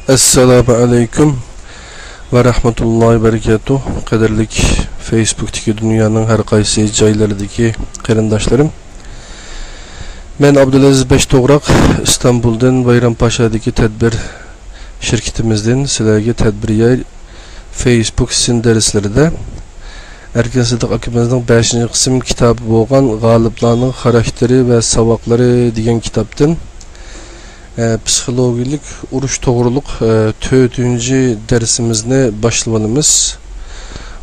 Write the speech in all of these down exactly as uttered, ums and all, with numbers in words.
ئەسسالامۇ ئەلەيكۇم ۋە رەھمەتۇللاھى ۋە بەرىكاتۇھ. قەدىرلىك فېيسبۇكتىكى دۇنيانىڭ ھەر قايسى جايلىرىدىكى قېرىنداشلىرىم، مەن ئابدۇلئەزىز بەشتوغراق، ئىستانبۇلدىن، بايرامپاشادىكى تەدبىر شىركىتىمىزدىن سىلەرگە تەدبىر ياي فېيسبۇك سىن دەرسلىرىدە ئەركىن سىدىق ئاكىمىزنىڭ بەشىنچى قىسىم كىتابى بولغان غالىبلارنىڭ خاراكتېرى ۋە ساۋاقلىرى دېگەن كىتابتىن، ئە، پسىخولوگىيەلىك ئۇرۇش توغرۇلۇق، ئە، تۆتىنچى دەرسىمىزنى باشلىۋالىمىز.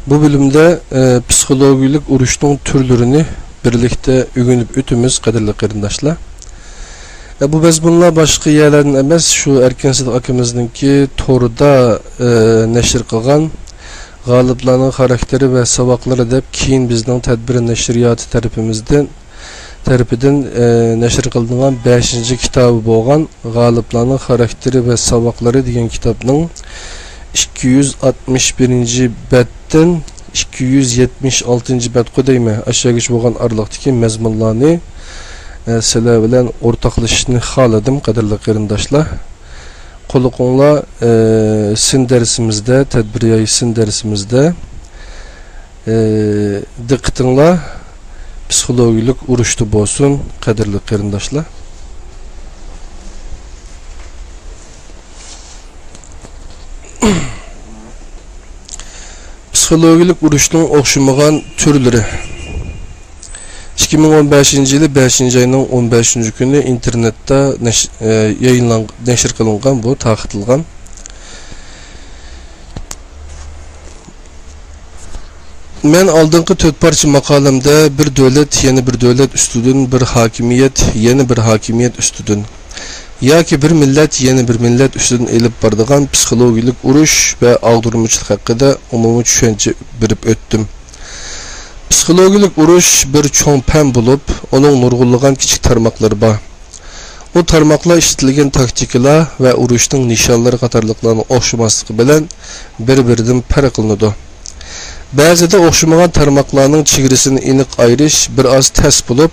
بۇ بۆلۈمدە، ئە، پسىخولوگىيەلىك ئۇرۇشنىڭ تۈرلىرىنى بىرلىكتە ئۆگىنىپ ئۆتىمىز، قەدىرلىك قېرىنداشلار. ئە، بۇ مەزمۇنلار باشقا يەرلەردىن ئەمەس، شۇ ئەركىن سىدىق ئاكىمىزنىڭكى توردا، ئە، نەشر قىلغان غالىبلارنىڭ خاراكتېرى ۋە ساۋاقلىرى دەپ كېيىن بىزنىڭ تەدبىر نەشرىياتى تەرىپىمىزدىن، تەرىپىدىن، ئە، نەشر قىلىنغان بەشىنچى كىتابى بولغان غالىبلارنىڭ خاراكتېرى ۋە ساۋاقلىرى دېگەن كىتابنىڭ ئىككى يۈز ئاتمىش بىرىنچى بەتتىن ئىككى يۈز يەتمىش ئالتىنچى بەتقۇ دەيمەن، ئاشۇ يەرگىچە بولغان ئارىلىقتىكى مەزمۇنلارنى، ئە، سىلەر بىلەن ئورتاقلىشىشنى خالىدىم، قەدىرلىك قېرىنداشلار. قۇلىقىڭلار، ئە، سىن دەرسىمىزدە، تەدبىر ياي سىن دەرسىمىزدە، ئە، دىققىتىڭلار پسىخولوگىيەلىك ئۇرۇشتا بولسۇن، قەدىرلىك قېرىنداشلار. پسىخولوگىيەلىك ئۇرۇشنىڭ ئوخشىمىغان تۈرلىرى. ئىككى مىڭ ئون بەشىنچى يىلى بەشىنچى ئاينىڭ ئون بەشىنچى كۈنى ئىنتېرنېتتا نەش-، ئە، يايىنلان-، نەشر قىلىنغان، بۇ تارقىتىلغان. مەن ئالدىنقى تۆت پارچە ماقالەمدە بىر دۆلەت يەنە بىر دۆلەت ئۈستىدىن، بىر ھاكىمىيەت يەنە بىر ھاكىمىيەت ئۈستىدىن ياكى بىر مىللەت يەنە بىر مىللەت ئۈستىدىن ئېلىپ بارىدىغان پسىخولوگىيەلىك ئۇرۇش ۋە ئاغدۇرمىچىلىق ھەققىدە ئومۇمىي چۈشەنچە بېرىپ ئۆتتۈم. پسىخولوگىيەلىك ئۇرۇش بىر چوڭ پەن بولۇپ، ئۇنىڭ نۇرغۇنلىغان كىچىك تارماقلىرى بار. ئۇ تارماقلار ئىشلىتىلگەن تاكتىكىلار ۋە ئۇرۇشنىڭ نىشانلىرى قاتارلىقلارنىڭ ئوخشىماسلىقى بىلەن بىر-بىرىدىن پەرقلىنىدۇ. بەزىدە ئوخشىمىغان تارماقلارنىڭ چېگرىسىنى ئېنىق ئايرىش بىر ئاز تەس بولۇپ،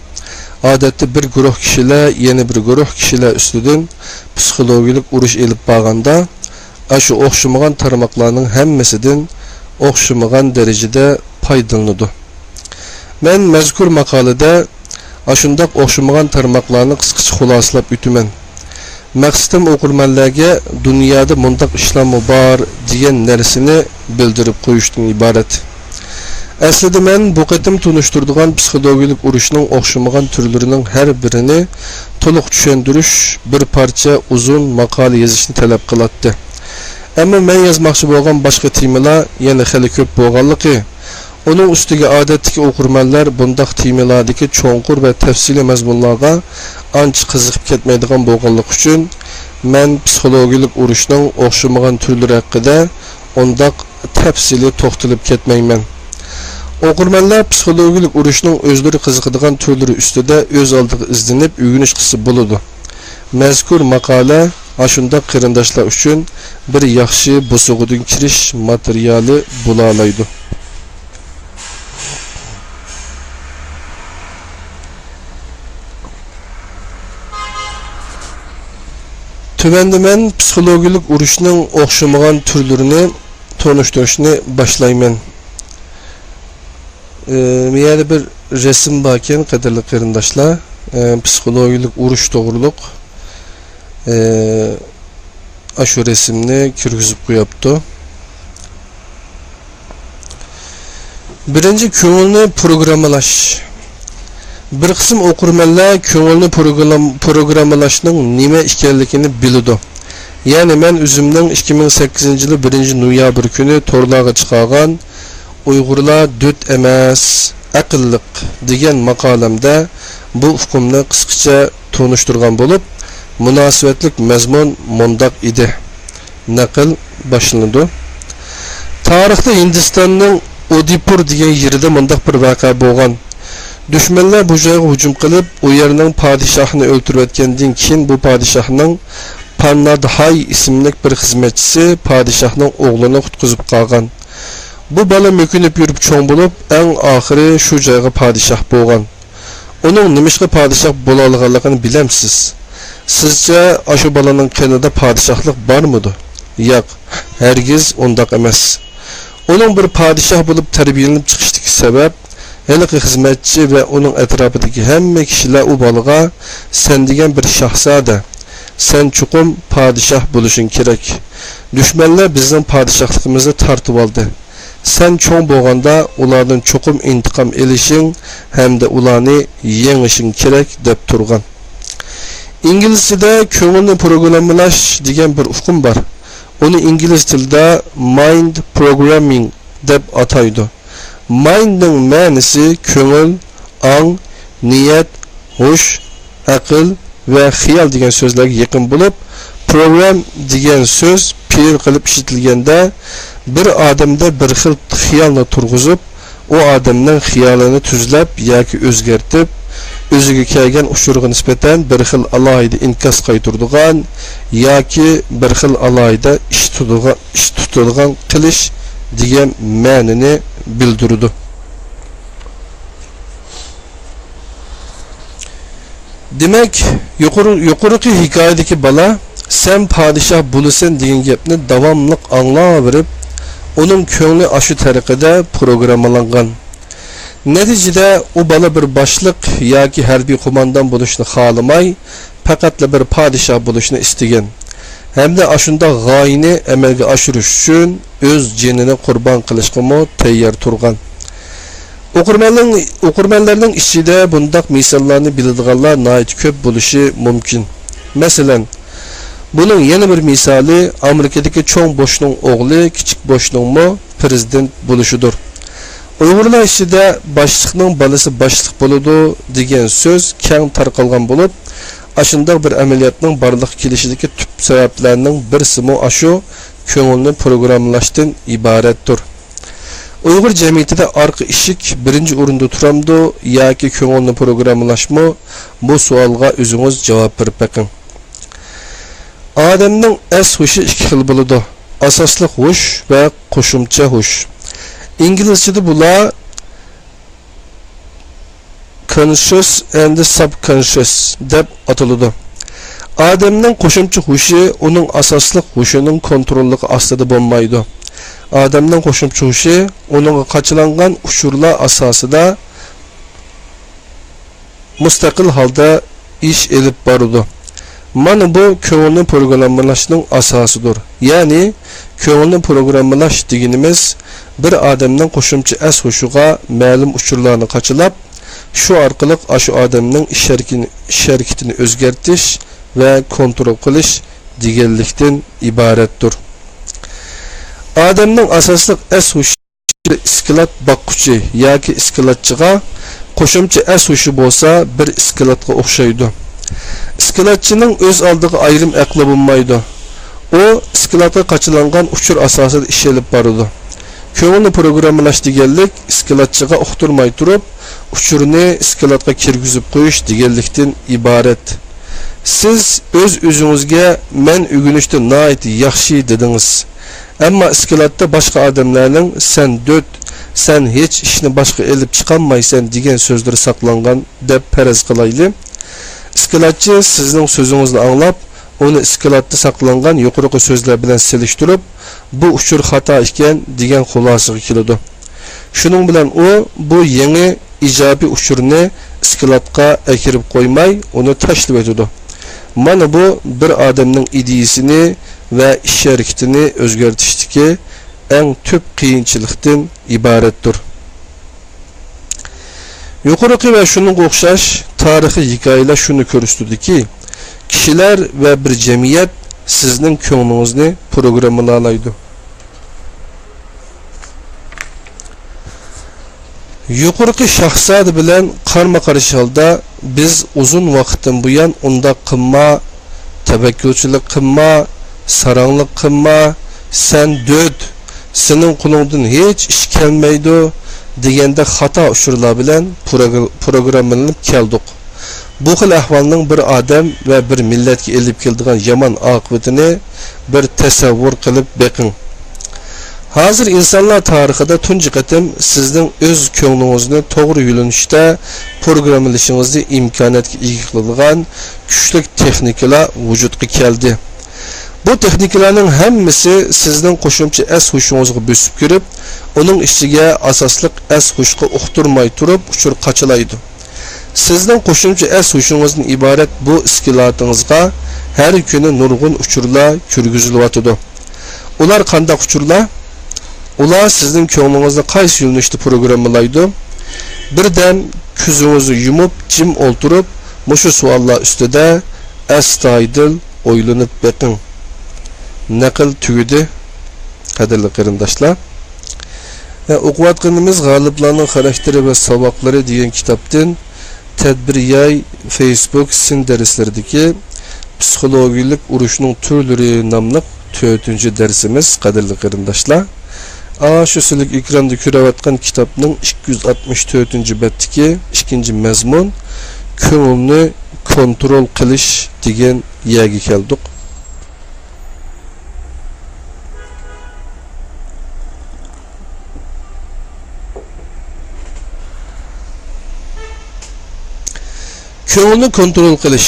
ئادەتتە بىر گۇرۇھ كىشىلەر يەنە بىر گۇرۇھ كىشىلەر ئۈستىدىن پسىخولوگىيەلىك ئۇرۇش ئېلىپ بارغاندا، ئاشۇ ئوخشىمىغان تارماقلارنىڭ ھەممىسىدىن ئوخشىمىغان دەرىجىدە پايدىلىنىدۇ. مەن مەزكۇر ماقالىدە ئاشۇنداق ئوخشىمىغان تارماقلارنى قىسقىچە خۇلاسىلاپ ئۆتىمەن. مەقسىتىم ئوقۇرمەنلەرگە دۇنيادا مۇنداق ئىشلارمۇ بار دېگەن نەرسىنى بىلدۈرۈپ قويۇشتىن ئىبارەت. ئەسلىدە مەن بۇ قېتىم تونۇشتۇرىدىغان پسىخولوگىيەلىك ئۇرۇشنىڭ ئوخشىمىغان تۈرلىرىنىڭ ھەر بىرىنى تولۇق چۈشەندۈرۈش، بىر پارچە ئۇزۇن ماقالە يېزىشنى تەلەپ قىلاتتى. ئەمما مەن يازماقچى بولغان باشقا تېمىلار يەنە خېلى كۆپ بولغانلىقى، ئۇنىڭ ئۈستىگە ئادەتتىكى ئوقۇرمەنلەر بۇنداق تېمىلاردىكى چوڭقۇر ۋە تەپسىلىي مەزمۇنلارغا ئانچە قىزىقىپ كەتمەيدىغان بولغانلىقى ئۈچۈن، مەن پسىخولوگىيەلىك ئۇرۇشنىڭ ئوخشىمىغان تۈرلىرى ھەققىدە ئۇنداق تەپسىلىي توختىلىپ كەتمەيمەن. ئوقۇرمەنلەر پسىخولوگىيەلىك ئۇرۇشنىڭ ئۆزلىرى قىزىقىدىغان تۈرلىرى ئۈستىدە ئۆز ئالدىغا ئىزدىنىپ ئۆگىنىش قىلسا بولىدۇ. مەزكۇر ماقالە ئاشۇنداق قېرىنداشلار ئۈچۈن بىر ياخشى بوسۇغىدىن كىرىش ماتېرىيالى بولالايدۇ. تۆۋەندە مەن پسىخولوگىيەلىك ئۇرۇشنىڭ ئوخشىمىغان تۈرلىرىنى تونۇشتۇرۇشنى باشلايمەن. ئى، مۇ يەردە بىر رەسىم باركەن، قەدىرلىك قېرىنداشلار. ئى، پسىخولوگىيەلىك ئۇرۇش توغرۇلۇق، ئى، ئاشۇ رەسىمنى كىرگۈزۈپ قوياپتۇ. بىرىنچى، كۆڭۈلنى پروگراممىلاش. بىر قىسىم ئوقۇرمەنلەر كۆڭۈلنى پروگرام-، پروگراممىلاشنىڭ نېمە ئىكەنلىكىنى بىلىدۇ. يەنى مەن ئۆزۈمنىڭ ئىككى مىڭ سەككىزىنچى يىلى بىرىنچى نويابىر كۈنى تورلارغا چىقارغان «ئۇيغۇرلار دۆت ئەمەس، ئەقىللىق» دېگەن ماقالەمدە بۇ ئۇقۇمنى قىسقىچە تونۇشتۇرغان بولۇپ، مۇناسىۋەتلىك مەزمۇن مۇنداق ئىدى. نەقىل باشلىنىدۇ. تارىختا ھىندىستاننىڭ ئۇدىپۇر دېگەن يېرىدە مۇنداق بىر ۋەقە بولغان. دۈشمەنلەر بۇ جايغا ھۇجۇم قىلىپ، ئۇ يەرنىڭ پادىشاھىنى ئۆلتۈرۈۋەتكەندىن كېيىن، بۇ پادىشاھنىڭ پاننادھاي ئىسىملىك بىر خىزمەتچىسى پادىشاھنىڭ ئوغلىنى قۇتقۇزۇپ قالغان. بۇ بالا مۆكۈنۈپ يۈرۈپ چوڭ بولۇپ، ئەڭ ئاخىرى شۇ جايغا پادىشاھ بولغان. ئۇنىڭ نېمىشقا پادىشاھ بولالىغانلىقىنى بىلەمسىز؟ سىزچە ئاشۇ بالىنىڭ قېنىدا پادىشاھلىق بارمىدۇ؟ ياق، ھەرگىز ئۇنداق ئەمەس. ئۇنىڭ بىر پادىشاھ بولۇپ تەربىيەلىنىپ چىقىشتىكى سەۋەب، ھېلىقى خىزمەتچى ۋە ئۇنىڭ ئەتراپىدىكى ھەممە كىشىلەر ئۇ بالىغا، سەن دېگەن بىر شاھزادە، سەن چوقۇم پادىشاھ بولۇشۇڭ كېرەك. دۈشمەنلەر بىزنىڭ پادىشاھلىقىمىزنى تارتىۋالدى. سەن چوڭ بولغاندا ئۇلاردىن چوقۇم ئىنتىقام ئېلىشىڭ ھەمدە ئۇلارنى يېڭىشىڭ كېرەك، دەپ تۇرغان. ئىنگلىزچىدە كۆڭۈلنى پروگراممىلاش دېگەن بىر ئۇقۇم بار. ئۇنى ئىنگلىز تىلىدا مايند پروگراممىنگ دەپ ئاتايدۇ. مايندنىڭ مەنىسى كۆڭۈل، ئاڭ، نىيەت، ھوش، ئەقىل ۋە خىيال دېگەن سۆزلەرگە يېقىن بولۇپ، پروگرام دېگەن سۆز پېئىل قىلىپ ئىشلىتىلگەندە، بىر ئادەمدە بىر خىل خىيالنى تۇرغۇزۇپ، ئۇ ئادەمنىڭ خىيالىنى تۈزلەپ ياكى ئۆزگەرتىپ، ئۆزىگە كەلگەن ئۇچۇرغا نىسبەتەن بىر خىل ئالاھىدە ئىنكاس قايتۇرىدىغان ياكى بىر خىل ئالاھىدە ئىش تۇتىدىغان، ئىش تۇتىدىغان قىلىش دېگەن مەنىنى بىلدۈرىدۇ. دېمەك، يۇقىرى، يۇقىرىقى ھېكايىدىكى بالا «سەن پادىشاھ بولىسەن» دېگەن گەپنى داۋاملىق ئاڭلاۋېرىپ، ئۇنىڭ كۆڭلى ئاشۇ تەرىقىدە پروگراممىلانغان. نەتىجىدە، ئۇ بالا بىر باشلىق ياكى ھەربىي قوماندان بولۇشنى خالىماي، پەقەتلا بىر پادىشاھ بولۇشنى ئىستىگەن ھەمدە ئاشۇنداق غايىنى ئەمەلگە ئاشۇرۇش ئۈچۈن ئۆز جېنىنى قۇربان قىلىشقىمۇ تەييار تۇرغان. ئوقۇرمەننىڭ، ئوقۇرمەنلەرنىڭ ئىچىدە بۇنداق مىساللارنى بىلىدىغانلار ناھايىتى كۆپ بولۇشى مۇمكىن. مەسىلەن، بۇنىڭ يەنە بىر مىسالى ئامېرىكىدىكى چوڭ بوشنىڭ ئوغلى كىچىك بوشنىڭمۇ پىرېزىدېنت بولۇشىدۇر. ئۇيغۇرلار ئىچىدە «باشلىقنىڭ بالىسى باشلىق بولىدۇ» دېگەن سۆز كەڭ تارقالغان بولۇپ، ئاشۇنداق بىر ئەمەلىيەتنىڭ بارلىققا كېلىشىدىكى تۈپ سەۋەبلەرنىڭ بىرسىمۇ ئاشۇ كۆڭۈلنى پروگراممىلاشتىن ئىبارەتتۇر. ئۇيغۇر جەمئىيىتىدە ئارقا ئىشىك بىرىنچى ئورۇندا تۇرامدۇ ياكى كۆڭۈلنى پروگراممىلاشمۇ؟ بۇ سوئالغا ئۆزىڭىز جاۋاب بېرىپ بېقىڭ. ئادەمنىڭ ئەس ھوشى ئىككى خىل بولىدۇ، ئاساسلىق ھوش ۋە قوشۇمچە ھوش. ئىنگلىزچىدە بۇلار conscious and subconscious دەپ ئاتىلىدۇ. ئادەمنىڭ قوشۇمچە ھوشى ئۇنىڭ ئاساسلىق ھوشىنىڭ كونتروللۇقى ئاستىدا بولمايدۇ. ئادەمنىڭ قوشۇمچە ھوشى ئۇنىڭغا قاچىلانغان ئۇچۇرلار ئاساسىدا مۇستەقىل ھالدا ئىش ئېلىپ بارىدۇ. مانا بۇ كۆڭۈلنى پروگراممىلاشنىڭ ئاساسىدۇر. يەنى كۆڭۈلنى پروگراممىلاش دېگىنىمىز بىر ئادەمنىڭ قوشۇمچە ئەس ھوشىغا مەلۇم ئۇچۇرلارنى قاچىلاپ، شۇ ئارقىلىق ئاشۇ ئادەمنىڭ ئىش ھەرىكىنى، ئىش ھەرىكىتىنى ئۆزگەرتىش ۋە كونترول قىلىش دېگەنلىكتىن ئىبارەتتۇر. ئادەمنىڭ ئاساسلىق ئەس ھوشى ئىسكىلات باققۇچى ياكى ئىسكىلاتچىغا، قوشۇمچە ئەس ھوشى بولسا بىر ئىسكىلاتقا ئوخشايدۇ. ئىسكىلاتچىنىڭ ئۆز ئالدىغا ئايرىم ئەقلى بولمايدۇ. ئۇ ئىسكىلاتقا قاچىلانغان ئۇچۇر ئاساسىدا ئىش ئېلىپ بارىدۇ. كۆڭۈلنى پروگراممىلاش دېگەنلىك ئىسكىلاتچىغا ئۇقتۇرماي تۇرۇپ، ئۇچۇرنى ئىسكىلاتقا كىرگۈزۈپ قويۇش دېگەنلىكتىن ئىبارەت. سىز ئۆز-ئۆزىڭىزگە، «مەن ئۆگىنىشتە ناھايىتى ياخشى» دېدىڭىز. ئەمما ئىسكىلاتتا باشقا ئادەملەرنىڭ، «سەن دۆت، سەن ھېچ ئىشنى باشقا ئېلىپ چىقالمايسەن» دېگەن سۆزلىرى ساقلانغان دەپ پەرەز قىلايلى. ئىسكىلاتچى سىزنىڭ سۆزىڭىزنى ئاڭلاپ، ئۇنى ئىسكىلاتتا ساقلانغان يۇقىرىقى سۆزلەر بىلەن سېلىشتۇرۇپ، بۇ ئۇچۇر خاتا ئىكەن، دېگەن خۇلاسىگە كېلىدۇ. شۇنىڭ بىلەن ئۇ بۇ يېڭى ئىجابىي ئۇچۇرنى ئىسكىلاتقا ئەكىرىپ قويماي، ئۇنى تاشلىۋېتىدۇ. مانا بۇ بىر ئادەمنىڭ ئىدىيىسىنى ۋە ئىش ھەرىكىتىنى ئۆزگەرتىشتىكى ئەڭ تۈپ قىيىنچىلىقتىن ئىبارەتتۇر. يۇقىرىقى ۋە شۇنىڭغا ئوخشاش تارىخىي ھېكايىلەر شۇنى كۆرسىتىدۇكى، كىشىلەر ۋە بىر جەمئىيەت سىزنىڭ كۆڭلىڭىزنى پروگراممىلالايدۇ. يۇقىرىقى شاھزادە بىلەن قارمۇ-قارشى ھالدا، «بىز ئۇزۇن ۋاقىتتىن بۇيان ئۇنداق قىلما، تەۋەككۈلچىلىك قىلما، ساراڭلىق قىلما، سەن دۆت، سېنىڭ قولۇڭدىن ھېچ ئىش كەلمەيدۇ» دېگەندەك خاتا ئۇچۇرلار بىلەن پروگر-، پروگراممىلىنىپ كەلدۇق. بۇ خىل ئەھۋالنىڭ بىر ئادەم ۋە بىر مىللەتكە ئېلىپ كېلىدىغان يامان ئاقىۋىتىنى بىر تەسەۋۋۇر قىلىپ بېقىڭ. ھازىر ئىنسانلار تارىخىدا تۇنجى قېتىم سىزنىڭ ئۆز كۆڭلىڭىزنى توغرا يۆنىلىشتە پروگراممىلىشىڭىزنى ئىمكانىيەتكە ئىگە قىلىدىغان كۈچلۈك تېخنىكىلار ۋۇجۇدقا كەلدى. بۇ تېخنىكىلارنىڭ ھەممىسى سىزنىڭ قوشۇمچە ئەس ھوشىڭىزغا بۆسۈپ كىرىپ، ئۇنىڭ ئىچىگە ئاساسلىق ئەس ھوشقا ئۇقتۇرماي تۇرۇپ ئۇچۇر قاچىلايدۇ. سىزنىڭ قوشۇمچە ئەس ھوشىڭىزدىن ئىبارەت بۇ ئىسكىلاتىڭىزغا ھەر كۈنى نۇرغۇن ئۇچۇرلار كىرگۈزۈلۈۋاتىدۇ. ئۇلار قانداق ئۇچۇرلار؟ ئۇلار سىزنىڭ كۆڭلىڭىزنى قايسى يۆنىلىشتە پروگراممىلايدۇ؟ بىردەم كۆزىڭىزنى يۇمۇپ، جىم ئولتۇرۇپ، مۇشۇ سوئاللار ئۈستىدە ئەستايىدىل ئويلىنىپ بېقىڭ. نەقىل تۈگىدى، قەدىرلىك قېرىنداشلار. ھە، ئوقۇۋاتقىنىمىز غالىبلارنىڭ خاراكتېرى ۋە ساۋاقلىرى دېگەن كىتابتىن تەدبىر ياي، فېيسبۇك، سىن دەرسلىرىدىكى پسىخولوگىيەلىك ئۇرۇشنىڭ تۈرلىرى ناملىق تۆتىنچى دەرسىمىز، قەدىرلىك قېرىنداشلار. ئاشۇ سىلىك ئېكراندا كۆرۈۋاتقان كىتابنىڭ ئىككى يۈز ئاتمىش تۆتىنچى بەتتىكى ئىككىنچى مەزمۇن، كۆڭۈلنى كونترول قىلىش دېگەن يەرگە كەلدۇق. كۆڭۈلنى كونترول قىلىش.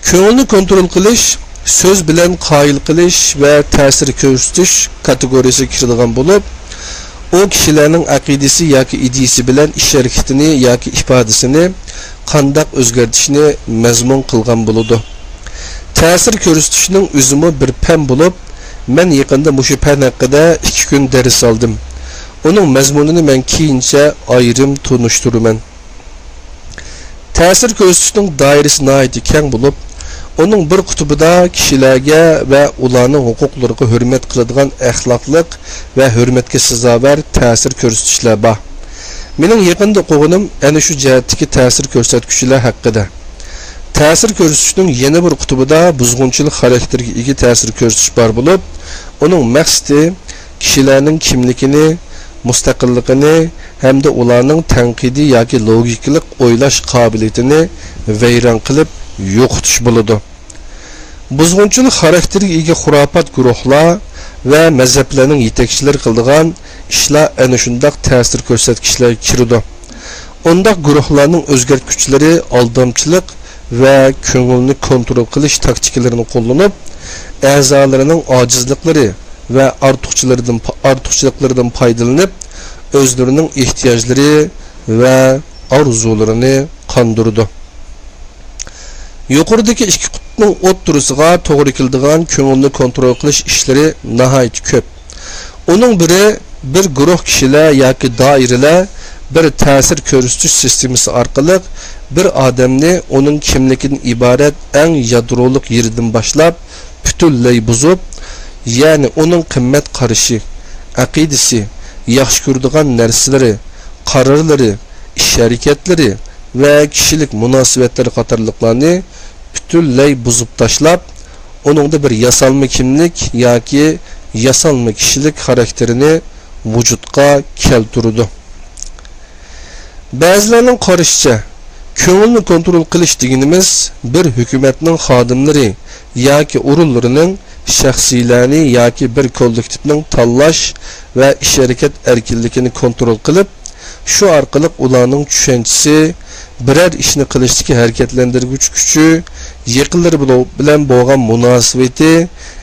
كۆڭۈلنى كونترول قىلىش سۆز بىلەن قايىل قىلىش ۋە تەسىر كۆرسىتىش كاتېگورىيىسىگە كىرىدىغان بولۇپ، ئۇ كىشىلەرنىڭ ئەقىدىسى ياكى ئىدىيىسى بىلەن ئىش ھەرىكىتىنى ياكى ئىپادىسىنى قانداق ئۆزگەرتىشنى مەزمۇن قىلغان بولىدۇ. تەسىر كۆرسىتىشنىڭ ئۆزىمۇ بىر پەن بولۇپ، مەن يېقىندا مۇشۇ پەن ھەققىدە ئىككى كۈن دەرس ئالدىم. ئۇنىڭ مەزمۇنىنى مەن كېيىنچە ئايرىم تونۇشتۇرىمەن. تەسىر كۆرسىتىشنىڭ دائىرىسى ناھايىتى كەڭ بولۇپ، ئۇنىڭ بىر قۇتۇپىدا كىشىلەرگە ۋە ئۇلارنىڭ ھوقۇقلىرىغا ھۆرمەت قىلىدىغان ئەخلاقلىق ۋە ھۆرمەتكە سازاۋەر تەسىر كۆرسىتىشلەر بار. مېنىڭ يېقىندا ئوقۇغىنىم ئەنە شۇ جەھەتتىكى تەسىر كۆرسەتكۈچىلەر ھەققىدە. تەسىر كۆرسىتىشنىڭ يەنە بىر قۇتۇپىدا بۇزغۇنچىلىق خاراكتېرىگە ئىگە تەسىر كۆرسىتىش بار بولۇپ، ئۇنىڭ مەقسىتى كىشىلەرنىڭ كىملىكىنى، مۇستەقىللىقىنى ھەمدە ئۇلارنىڭ تەنقىدىي ياكى لوگىكىلىق ئويلاش قابىلىيىتىنى ۋەيران قىلىپ يوقىتىش بولىدۇ. بۇزغۇنچىلىق خاراكتېرىگە ئىگە خۇراپات گۇرۇھلار ۋە مەزھەپلەرنىڭ يېتەكچىلىرى قىلىدىغان ئىشلار ئەنە شۇنداق تەسىر كۆرسەتكۈچىلەرگە كىرىدۇ. ئۇنداق گۇرۇھلارنىڭ ئۆزگەرتكۈچلىرى ئالدامچىلىق ۋە كۆڭۈلنى كونترول قىلىش تاكتىكىلىرىنى قوللىنىپ، ئەزالىرىنىڭ ئاجىزلىقلىرى ۋە ئارتۇقچىلىرىدىن، ئارتۇقچىلىقلىرىدىن پايدىلىنىپ، ئۆزلىرىنىڭ ئېھتىياجلىرى ۋە ئارزۇلىرىنى قاندۇرىدۇ. يۇقىرىدىكى ئىككى قۇتۇپنىڭ ئوتتۇرىسىغا توغرا كېلىدىغان كۆڭۈلنى كونترول قىلىش ئىشلىرى ناھايىتى كۆپ. ئۇنىڭ بىرى، بىر گۇرۇھ كىشىلەر ياكى دائىرىلەر بىر تەسىر كۆرسىتىش سىستېمىسى ئارقىلىق بىر ئادەمنى ئۇنىڭ كىملىكىدىن ئىبارەت ئەڭ يادرولۇق يېرىدىن باشلاپ پۈتۈنلەي بۇزۇپ، يەنى ئۇنىڭ قىممەت قارىشى، ئەقىدىسى، ياخشى كۆرىدىغان نەرسىلىرى، قارارلىرى، ئىش ھەرىكەتلىرى ۋە كىشىلىك مۇناسىۋەتلىرى قاتارلىقلارنى پۈتۈنلەي بۇزۇپ تاشلاپ، ئۇنىڭدا بىر ياسالما كىملىك ياكى ياسالما كىشىلىك خاراكتېرىنى ۋۇجۇدقا كەلتۈرىدۇ. بەزىلەرنىڭ قارىشىچە، كۆڭۈلنى كونترول قىلىش دېگىنىمىز بىر ھۆكۈمەتنىڭ خادىملىرى ياكى ئورۇنلىرىنىڭ شەخسىيلەرنى ياكى بىر كوللېكتىپنىڭ تاللاش ۋە ئىش-ھەرىكەت ئەركىنلىكىنى كونترول قىلىپ، شۇ ئارقىلىق ئۇلارنىڭ چۈشەنچىسى، بىرەر ئىشنى قىلىشتىكى ھەرىكەتلەندۈرگۈچ كۈچى، يېقىنلىرى بىلەن بولغان مۇناسىۋىتى،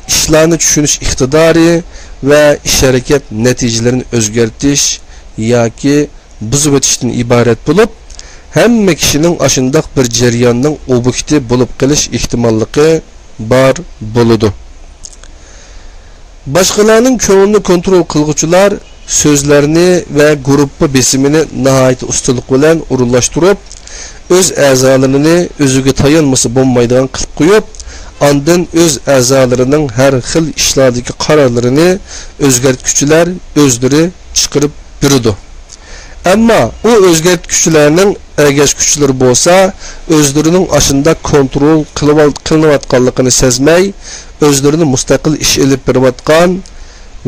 ئىشلارنى چۈشىنىش ئىقتىدارى ۋە ئىش-ھەرىكەت نەتىجىلىرىنى ئۆزگەرتىش ياكى بۇزۇۋېتىشتىن ئىبارەت بولۇپ، ھەممە كىشىنىڭ ئاشۇنداق بىر جەرياننىڭ ئوبيېكتى بولۇپ قېلىش ئېھتىماللىقى بار بولىدۇ. باشقىلارنىڭ كۆڭلىنى كونترول قىلغۇچىلار سۆزلەرنى ۋە گۇرۇپپا بېسىمىنى ناھايىتى ئۇستىلىق بىلەن ئورۇنلاشتۇرۇپ، ئۆز ئەزالىرىنى ئۆزىگە تايانمىسا بولمايدىغان قىلىپ قويۇپ، ئاندىن ئۆز ئەزالىرىنىڭ ھەر خىل ئىشلاردىكى قارارلىرىنى ئۆزگەرتكۈچىلەر ئۆزلىرى چىقىرىپ بېرىدۇ. ئەمما ئۇ ئۆزگەرتكۈچىلەرنىڭ ئەگەشكۈچىلىرى بولسا ئۆزلىرىنىڭ ئاشۇنداق كونترول قىلىۋال-، قىلىنىۋاتقانلىقىنى سەزمەي، ئۆزلىرىنى مۇستەقىل ئىش ئېلىپ بېرىۋاتقان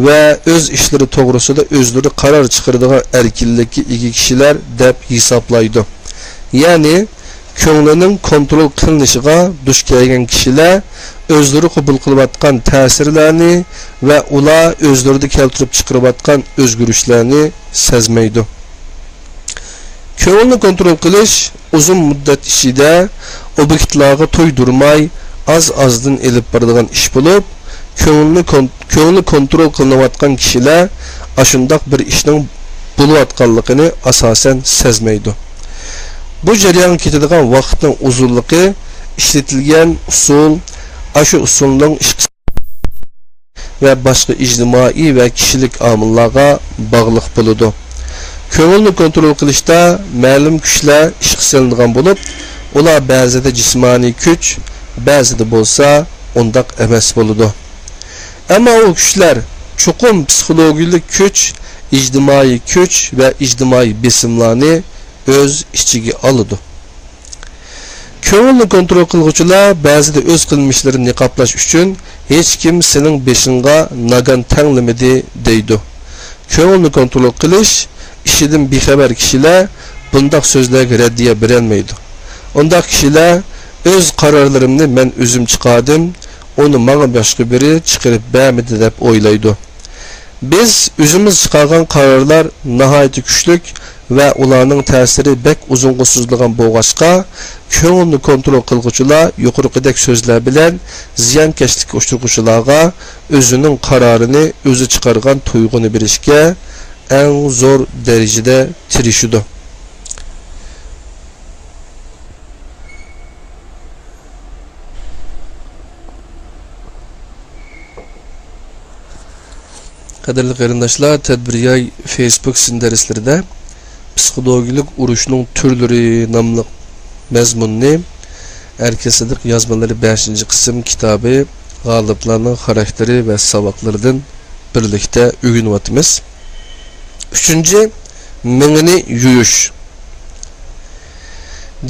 ۋە ئۆز ئىشلىرى توغرىسىدا ئۆزلىرى قارار چىقىرىدىغان ئەركىنلىككە ئىگە كىشىلەر دەپ ھېسابلايدۇ. يەنى، كۆڭلىنىڭ كونترول قىلىنىشىغا دۇچ كەلگەن كىشىلەر ئۆزلىرى قوبۇل قىلىۋاتقان تەسىرلەرنى ۋە ئۇلار ئۆزلىرىدە كەلتۈرۈپ چىقىرىۋاتقان ئۆزگىرىشلەرنى سەزمەيدۇ. كۆڭۈلنى كونترول قىلىش ئۇزۇن مۇددەت ئىچىدە ئوبيېكتلارغا تويدۇرماي، ئاز-ئازدىن ئېلىپ بارىدىغان ئىش بولۇپ، كۆڭۈلنى كون-، كۆڭلى كونترول قىلىنىۋاتقان كىشىلەر ئاشۇنداق بىر ئىشنىڭ بولۇۋاتقانلىقىنى ئاساسەن سەزمەيدۇ. بۇ جەريانغا كېتىدىغان ۋاقىتنىڭ ئۇزۇنلۇقى، ئىشلىتىلگەن ئۇسۇل، ئاشۇ ئۇسۇلنىڭ ئىشقا ۋە باشقا ئىجتىمائىي ۋە كىشىلىك ئامىللارغا باغلىق بولىدۇ. كۆڭۈلنى كونترول قىلىشتا مەلۇم كۈچلەر ئىشقا سېلىنىدىغان بولۇپ، ئۇلار بەزىدە جىسمانىي كۈچ، بەزىدە بولسا ئۇنداق ئەمەس بولىدۇ. ئەمما ئۇ كۈچلەر چوقۇم پسىخولوگىيەلىك كۈچ، ئىجتىمائىي كۈچ ۋە ئىجتىمائىي بېسىملارنى ئۆز ئىچىگە ئالىدۇ. كۆڭۈلنى كونترول قىلغۇچىلار بەزىدە ئۆز قىلمىشلىرىنى نىقابلاش ئۈچۈن، «ھېچكىم سېنىڭ بېشىڭغا ناگان تەڭلىمىدى» دەيدۇ. كۆڭۈلنى كونترول قىلىش ئىشىدىن بىخەۋەر كىشىلەر بۇنداق سۆزلەرگە رەددىيە بېرەلمەيدۇ. ئۇنداق كىشىلەر، «ئۆز قارارلىرىمنى مەن ئۆزۈم چىقاردىم، ئۇنى ماڭا باشقا بىرى چىقىرىپ بەرمىدى» دەپ ئويلايدۇ. بىز ئۆزىمىز چىقارغان قارارلار ناھايىتى كۈچلۈك ۋە ئۇلارنىڭ تەسىرى بەك ئۇزۇنغا سوزۇلىدىغان بولغاچقا، كۆڭۈلنى كونترول قىلغۇچىلار يۇقىرىقىدەك سۆزلەر بىلەن زىيانكەشلىككە ئۇچرىغۇچىلارغا ئۆزىنىڭ قارارىنى ئۆزى چىقارغان تۇيغۇنى بېرىشكە ئەڭ زور دەرىجىدە تىرىشىدۇ. قەدىرلىك قېرىنداشلار، تەدبىرىياي فېيسبۇك سىن دەرسلىرىدە «پسىخولوگىيەلىك ئۇرۇشنىڭ تۈرلىرى» ناملىق مەزمۇننى ئەركىن سىدىق يازمىلىرى بەشىنچى قىسىم كىتابى، غالىپلارنىڭ خاراكتېرى ۋە ساۋاقلىرىدىن بىرلىكتە ئۆگىنىۋاتىمىز. ئۈچىنچى، مېڭىنى يۇيۇش.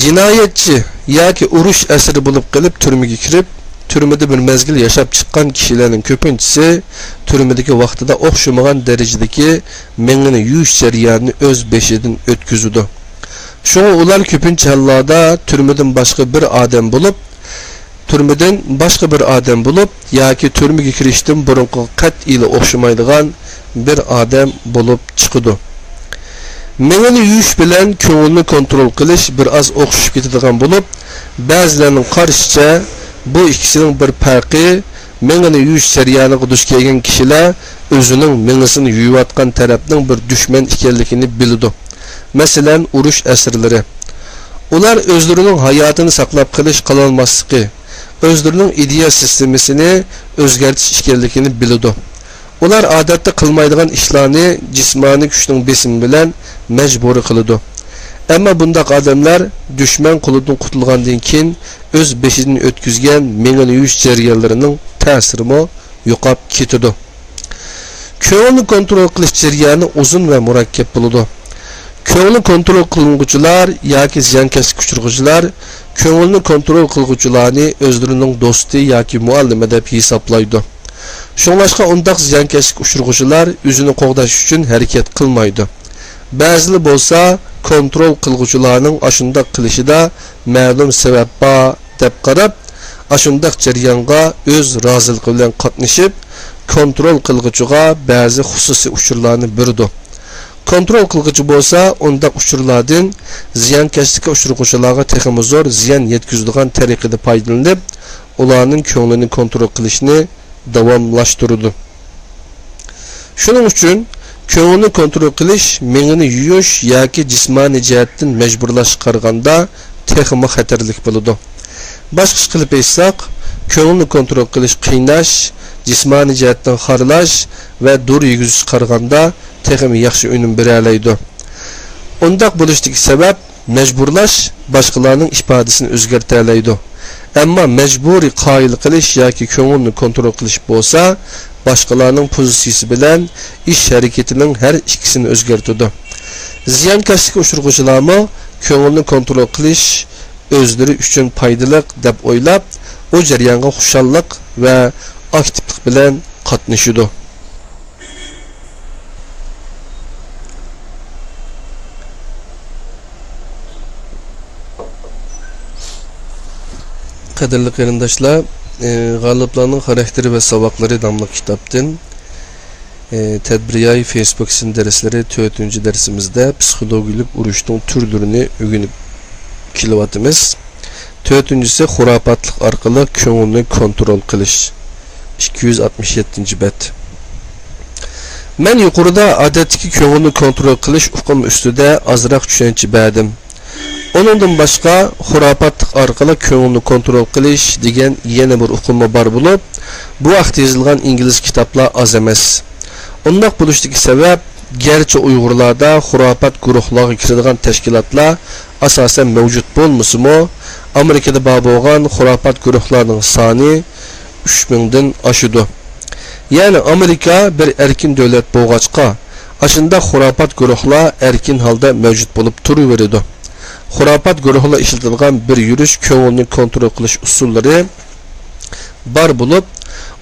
جىنايەتچى ياكى ئۇرۇش ئەسىرى بولۇپ قېلىپ تۈرمىگە كىرىپ، تۈرمىدە بىر مەزگىل ياشاپ چىققان كىشىلەرنىڭ كۆپىنچىسى تۈرمىدىكى ۋاقتىدا ئوخشىمىغان دەرىجىدىكى مېڭىنى يۇيۇش جەريانىنى ئۆز بېشىدىن ئۆتكۈزىدۇ. شۇڭا ئۇلار كۆپىنچە ھاللاردا تۈرمىدىن باشقا بىر ئادەم بولۇپ، تۈرمىدىن باشقا بىر ئادەم بولۇپ ياكى تۈرمىگە كىرىشتىن بۇرۇنقىغا قەتئىيلا ئوخشىمايدىغان بىر ئادەم بولۇپ چىقىدۇ. مېڭىنى يۇيۇش بىلەن كۆڭۈلنى كونترول قىلىش بىر ئاز ئوخشىشىپ كېتىدىغان بولۇپ، بەزىلەرنىڭ قارىشىچە، بۇ ئىككىسىنىڭ بىر پەرقى، مېڭىنى يۇيۇش جەريانىغا دۇچ كەلگەن كىشىلەر ئۆزىنىڭ مېڭىسىنى يۇيۇۋاتقان تەرەپنىڭ بىر دۈشمەن ئىكەنلىكىنى بىلىدۇ. مەسىلەن، ئۇرۇش ئەسىرلىرى. ئۇلار ئۆزلىرىنىڭ ھاياتىنى ساقلاپ قېلىش، قالالماسلىقى، ئۆزلىرىنىڭ ئىدىيە سىستېمىسىنى ئۆزگەرتىش ئىكەنلىكىنى بىلىدۇ. ئۇلار ئادەتتە قىلمايدىغان ئىشلارنى جىسمانىي كۈچنىڭ بېسىمى بىلەن مەجبۇرىي قىلىدۇ. ئەمما بۇنداق ئادەملەر دۈشمەن قولىدىن قۇتۇلغاندىن كېيىن ئۆز بېشىدىن ئۆتكۈزگەن مېڭىنى يۇيۇش جەريانلىرىنىڭ تەسىرىمۇ يوقاپ كېتىدۇ. كۆڭۈلنى كونترول قىلىش جەريانى ئۇزۇن ۋە مۇرەككەپ بولىدۇ. كۆڭلى كونترول قىلىنغۇچىلار ياكى زىيانكەشلىككە ئۇچرىغۇچىلار كۆڭۈلنى كونترول قىلغۇچىلارنى ئۆزلىرىنىڭ دوستى ياكى مۇئەللىمى دەپ ھېسابلايدۇ. شۇڭلاشقا ئۇنداق زىيانكەشلىككە ئۇچرىغۇچىلار ئۆزىنى قوغداش ئۈچۈن ھەرىكەت قىلمايدۇ. بەزىلىرى بولسا كونترول قىلغۇچىلارنىڭ ئاشۇنداق قىلىشىدا مەلۇم سەۋەب بار دەپ قاراپ، ئاشۇنداق جەريانغا ئۆز رازىلىقى بىلەن قاتنىشىپ، كونترول قىلغۇچىغا بەزى خۇسۇسىي ئۇچۇرلارنى بېرىدۇ. كونترول قىلغۇچى بولسا ئۇنداق ئۇچۇرلاردىن زىيانكەشلىككە ئۇچرىغۇچىلارغا تېخىمۇ زور زىيان يەتكۈزىدىغان تەرىقىدە پايدىلىنىپ، ئۇلارنىڭ كۆڭلىنى كونترول قىلىشنى داۋاملاشتۇرىدۇ. شۇنىڭ ئۈچۈن كۆڭۈلنى كونترول قىلىش مېڭىنى يۇيۇش ياكى جىسمانىي جەھەتتىن مەجبۇرلاشقا قارىغاندا تېخىمۇ خەتەرلىك بولىدۇ. باشقىچە قىلىپ ئېيتساق، كۆڭۈلنى كونترول قىلىش قىيناش، جىسمانىي جەھەتتىن خارلاش ۋە دۇر يېگۈزۈشكە قارىغاندا تېخىمۇ ياخشى ئۈنۈم بېرەلەيدۇ. ئۇنداق بولۇشتىكى سەۋەب، مەجبۇرلاش باشقىلارنىڭ ئىپادىسىنى ئۆزگەرتەلەيدۇ. ئەمما مەجبۇرىي قايىل قىلىش ياكى كۆڭۈلنى كونترول قىلىش بولسا، باشقىلارنىڭ پوزىتسىيىسى بىلەن ئىش ھەرىكىتىنىڭ ھەر ئىككىسىنى ئۆزگەرتىدۇ. زىيانكەشلىككە ئۇچرىغۇچىلارمۇ كۆڭۈلنى كونترول قىلىش ئۆزلىرى ئۈچۈن پايدىلىق دەپ ئويلاپ، ئۇ جەريانغا خۇشاللىق ۋە ئاكتىپلىق بىلەن قاتنىشىدۇ. قەدىرلىك قېرىنداشلار، ئى، غالىپلارنىڭ خاراكتېرى ۋە ساۋاقلىرى ناملىق كىتابتىن، ئى، تەدبىرىياي فېيسبۇك سىن دەرسلىرى تۆتىنچى دەرسىمىزدە پسىخولوگىيىلىك ئۇرۇشنىڭ تۈرلىرىنى ئۆگىنىپ كېلىۋاتىمىز. تۆتىنچىسى، خۇراپاتلىق ئارقىلىق كۆڭۈلنى كونترول قىلىش. ئىككى يۈز ئاتمىش يەتتىنچى بەت. مەن يۇقىرىدا ئادەتتىكى كۆڭۈلنى كونترول قىلىش ئۇقۇمى ئۈستىدە ئازراق چۈشەنچە بەردىم. ئۇنىڭدىن باشقا، خۇراپاتلىق ئارقىلىق كۆڭۈلنى كونترول قىلىش دېگەن يەنە بىر ئۇقۇممۇ بار بولۇپ، بۇ ھەقتە يېزىلغان ئىنگلىز كىتابلار ئاز ئەمەس. ئۇنداق بولۇشىدىكى سەۋەب، گەرچە ئۇيغۇرلاردا خۇراپات گۇرۇھلارغا كىرىدىغان تەشكىلاتلار ئاساسەن مەۋجۇت بولمىسىمۇ، ئامېرىكىدا بار بولغان خۇراپات گۇرۇھلارنىڭ سانى ئۈچ مىڭدىن ئاشىدۇ. يەنى ئامېرىكا بىر ئەركىن دۆلەت بولغاچقا، ئاشۇنداق خۇراپات گۇرۇھلار ئەركىن ھالدا مەۋجۇت بولۇپ تۇرۇۋېرىدۇ. خۇراپات گۇرۇھلار ئىشلىتىدىغان بىر يۈرۈش كۆڭۈلنى كونترول قىلىش ئۇسۇللىرى بار بولۇپ،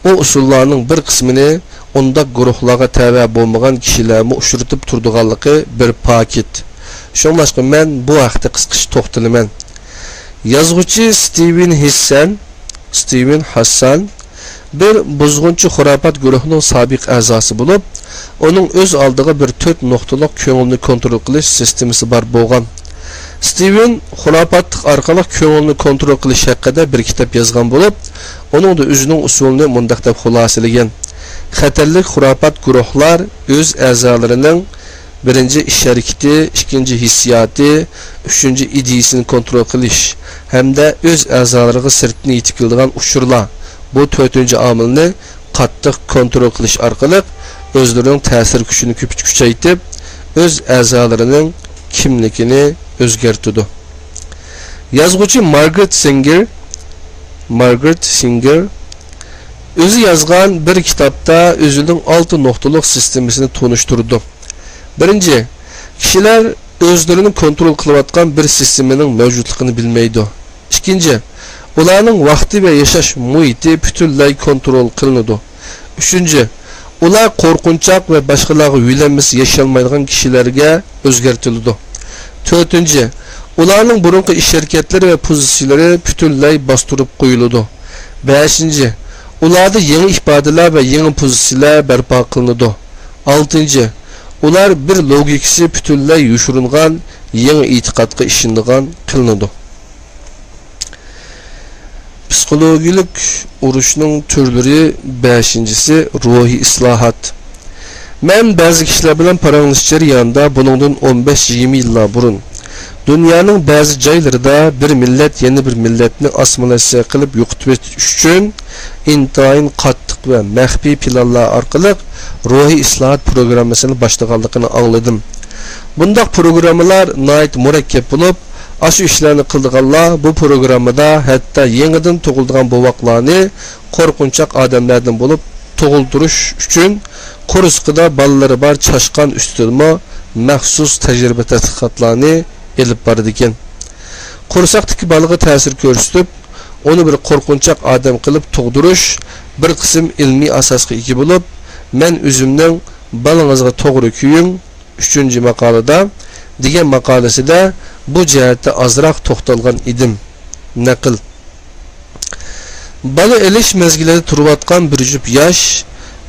ئۇ ئۇسۇللارنىڭ بىر قىسمىنى ئۇنداق گۇرۇھلارغا تەۋە بولمىغان كىشىلەرمۇ ئۇچرىتىپ تۇرىدىغانلىقى بىر پاكىت. شۇڭلاشقا مەن بۇ ھەقتە قىسقىچە توختىلىمەن. يازغۇچى ستىۋېن ھېسسەن، ستىۋېن ھاسسان، بىر بۇزغۇنچى خۇراپات گۇرۇھىنىڭ سابىق ئەزاسى بولۇپ، ئۇنىڭ ئۆز ئالدىغا بىر تۆت نۇقتىلىق كۆڭۈلنى كونترول قىلىش سىستېمىسى بار بولغان. ستىۋېن خۇراپاتلىق ئارقىلىق كۆڭۈلنى كونترول قىلىش ھەققىدە بىر كىتاب يازغان بولۇپ، ئۇنىڭدا ئۆزىنىڭ ئۇسۇلىنى مۇنداق دەپ خۇلاسىلىگەن: خەتەرلىك خۇراپات گۇرۇھلار ئۆز ئەزالىرىنىڭ بىرىنچى، ئىش ھەرىكىتى، ئىككىنچى، ھېسسىياتى، ئۈچىنچى، ئىدىيىسىنى كونترول قىلىش ھەمدە ئۆز ئەزالىرىغا سىرتتىن يېتىپ كېلىدىغان ئۇچۇرلار، بۇ تۆتىنچى ئامىلنى قاتتىق كونترول قىلىش ئارقىلىق ئۆزلىرىنىڭ تەسىر كۈچىنى كۈچەيتىپ، ئۆز ئەزالىرىنىڭ كىملىكىنى ئۆزگەرتىدۇ. يازغۇچى مارگرېت سىڭگېر، مارگرېت سىڭگېر ئۆزى يازغان بىر كىتابتا ئۆزىنىڭ ئالتە نۇقتىلىق سىستېمىسىنى تونۇشتۇرىدۇ. بىرىنچى، كىشىلەر ئۆزلىرىنى كونترول قىلىۋاتقان بىر سىستېمىنىڭ مەۋجۇتلۇقىنى بىلمەيدۇ. ئىككىنچى، ئۇلارنىڭ ۋاقتى ۋە ياشاش مۇھىتى پۈتۈنلەي كونترول قىلىنىدۇ. ئۈچىنچى، ئۇلار قورقۇنچاق ۋە باشقىلارغا يۆلەنمىسە ياشىيالمايدىغان كىشىلەرگە ئۆزگەرتىلىدۇ. تۆتىنچى، ئۇلارنىڭ بۇرۇنقى ئىش ھەرىكەتلىرى ۋە پوزىتسىيىلىرى پۈتۈنلەي باستۇرۇپ قويۇلىدۇ. بەشىنچى، ئۇلاردا يېڭى ئىپادىلەر ۋە يېڭى پوزىتسىيىلەر بەرپا قىلىنىدۇ. ئالتىنچى، ئۇلار بىر لوگىكىسى پۈتۈنلەي يوشۇرۇنغان يېڭى ئېتىقادقا ئىشىنىدىغان قىلىنىدۇ. پسىخولوگىيىلىك ئۇرۇشنىڭ تۈرلىرى. بەشىنچىسى، روھىي ئىسلاھات. مەن بەزى كىشىلەر بىلەن پاراڭلىشىش جەريانىدا بۇنىڭدىن ئون بەش يىگىرمە يىللار بۇرۇن، دۇنيانىڭ بەزى جايلىرىدا بىر مىللەت يەنە بىر مىللەتنى ئاسسىمىلياتسىيە قىلىپ يوقىتىۋېتىش ئۈچۈن ئىنتايىن قاتتىق ۋە مەخپىي پىلانلار ئارقىلىق روھىي ئىسلاھات پروگراممىسىنى باشلىغانلىقىنى ئاڭلىدىم. بۇنداق پروگراممىلار ناھايىتى مۇرەككەپ بولۇپ، ئاشۇ ئىشلارنى قىلىدىغانلار بۇ پروگراممىدا ھەتتا يېڭىدىن تۇغۇلىدىغان بوۋاقلارنى قورقۇنچاق ئادەملەردىن بولۇپ تۇغۇلدۇرۇش ئۈچۈن قورسىقىدا بالىلىرى بار چاشقان ئۈستىدىمۇ مەخسۇس تەجرىبە تەتقىقاتلارنى ئېلىپ بارىدىكەن. قورساقتىكى بالىغا تەسىر كۆرسىتىپ، ئۇنى بىر قورقۇنچاق ئادەم قىلىپ تۇغدۇرۇش بىر قىسىم ئىلمىي ئاساسقا ئىگە بولۇپ، مەن ئۆزۈمنىڭ بالىڭىزغا توغرا كۆيۈڭ، ئۈچىنچى ماقالىدا دېگەن ماقالىسىدە بۇ جەھەتتە ئازراق توختالغان ئىدىم. نەقىل. بالا ئېلىش مەزگىلىدە تۇرۇۋاتقان بىر جۈپ ياش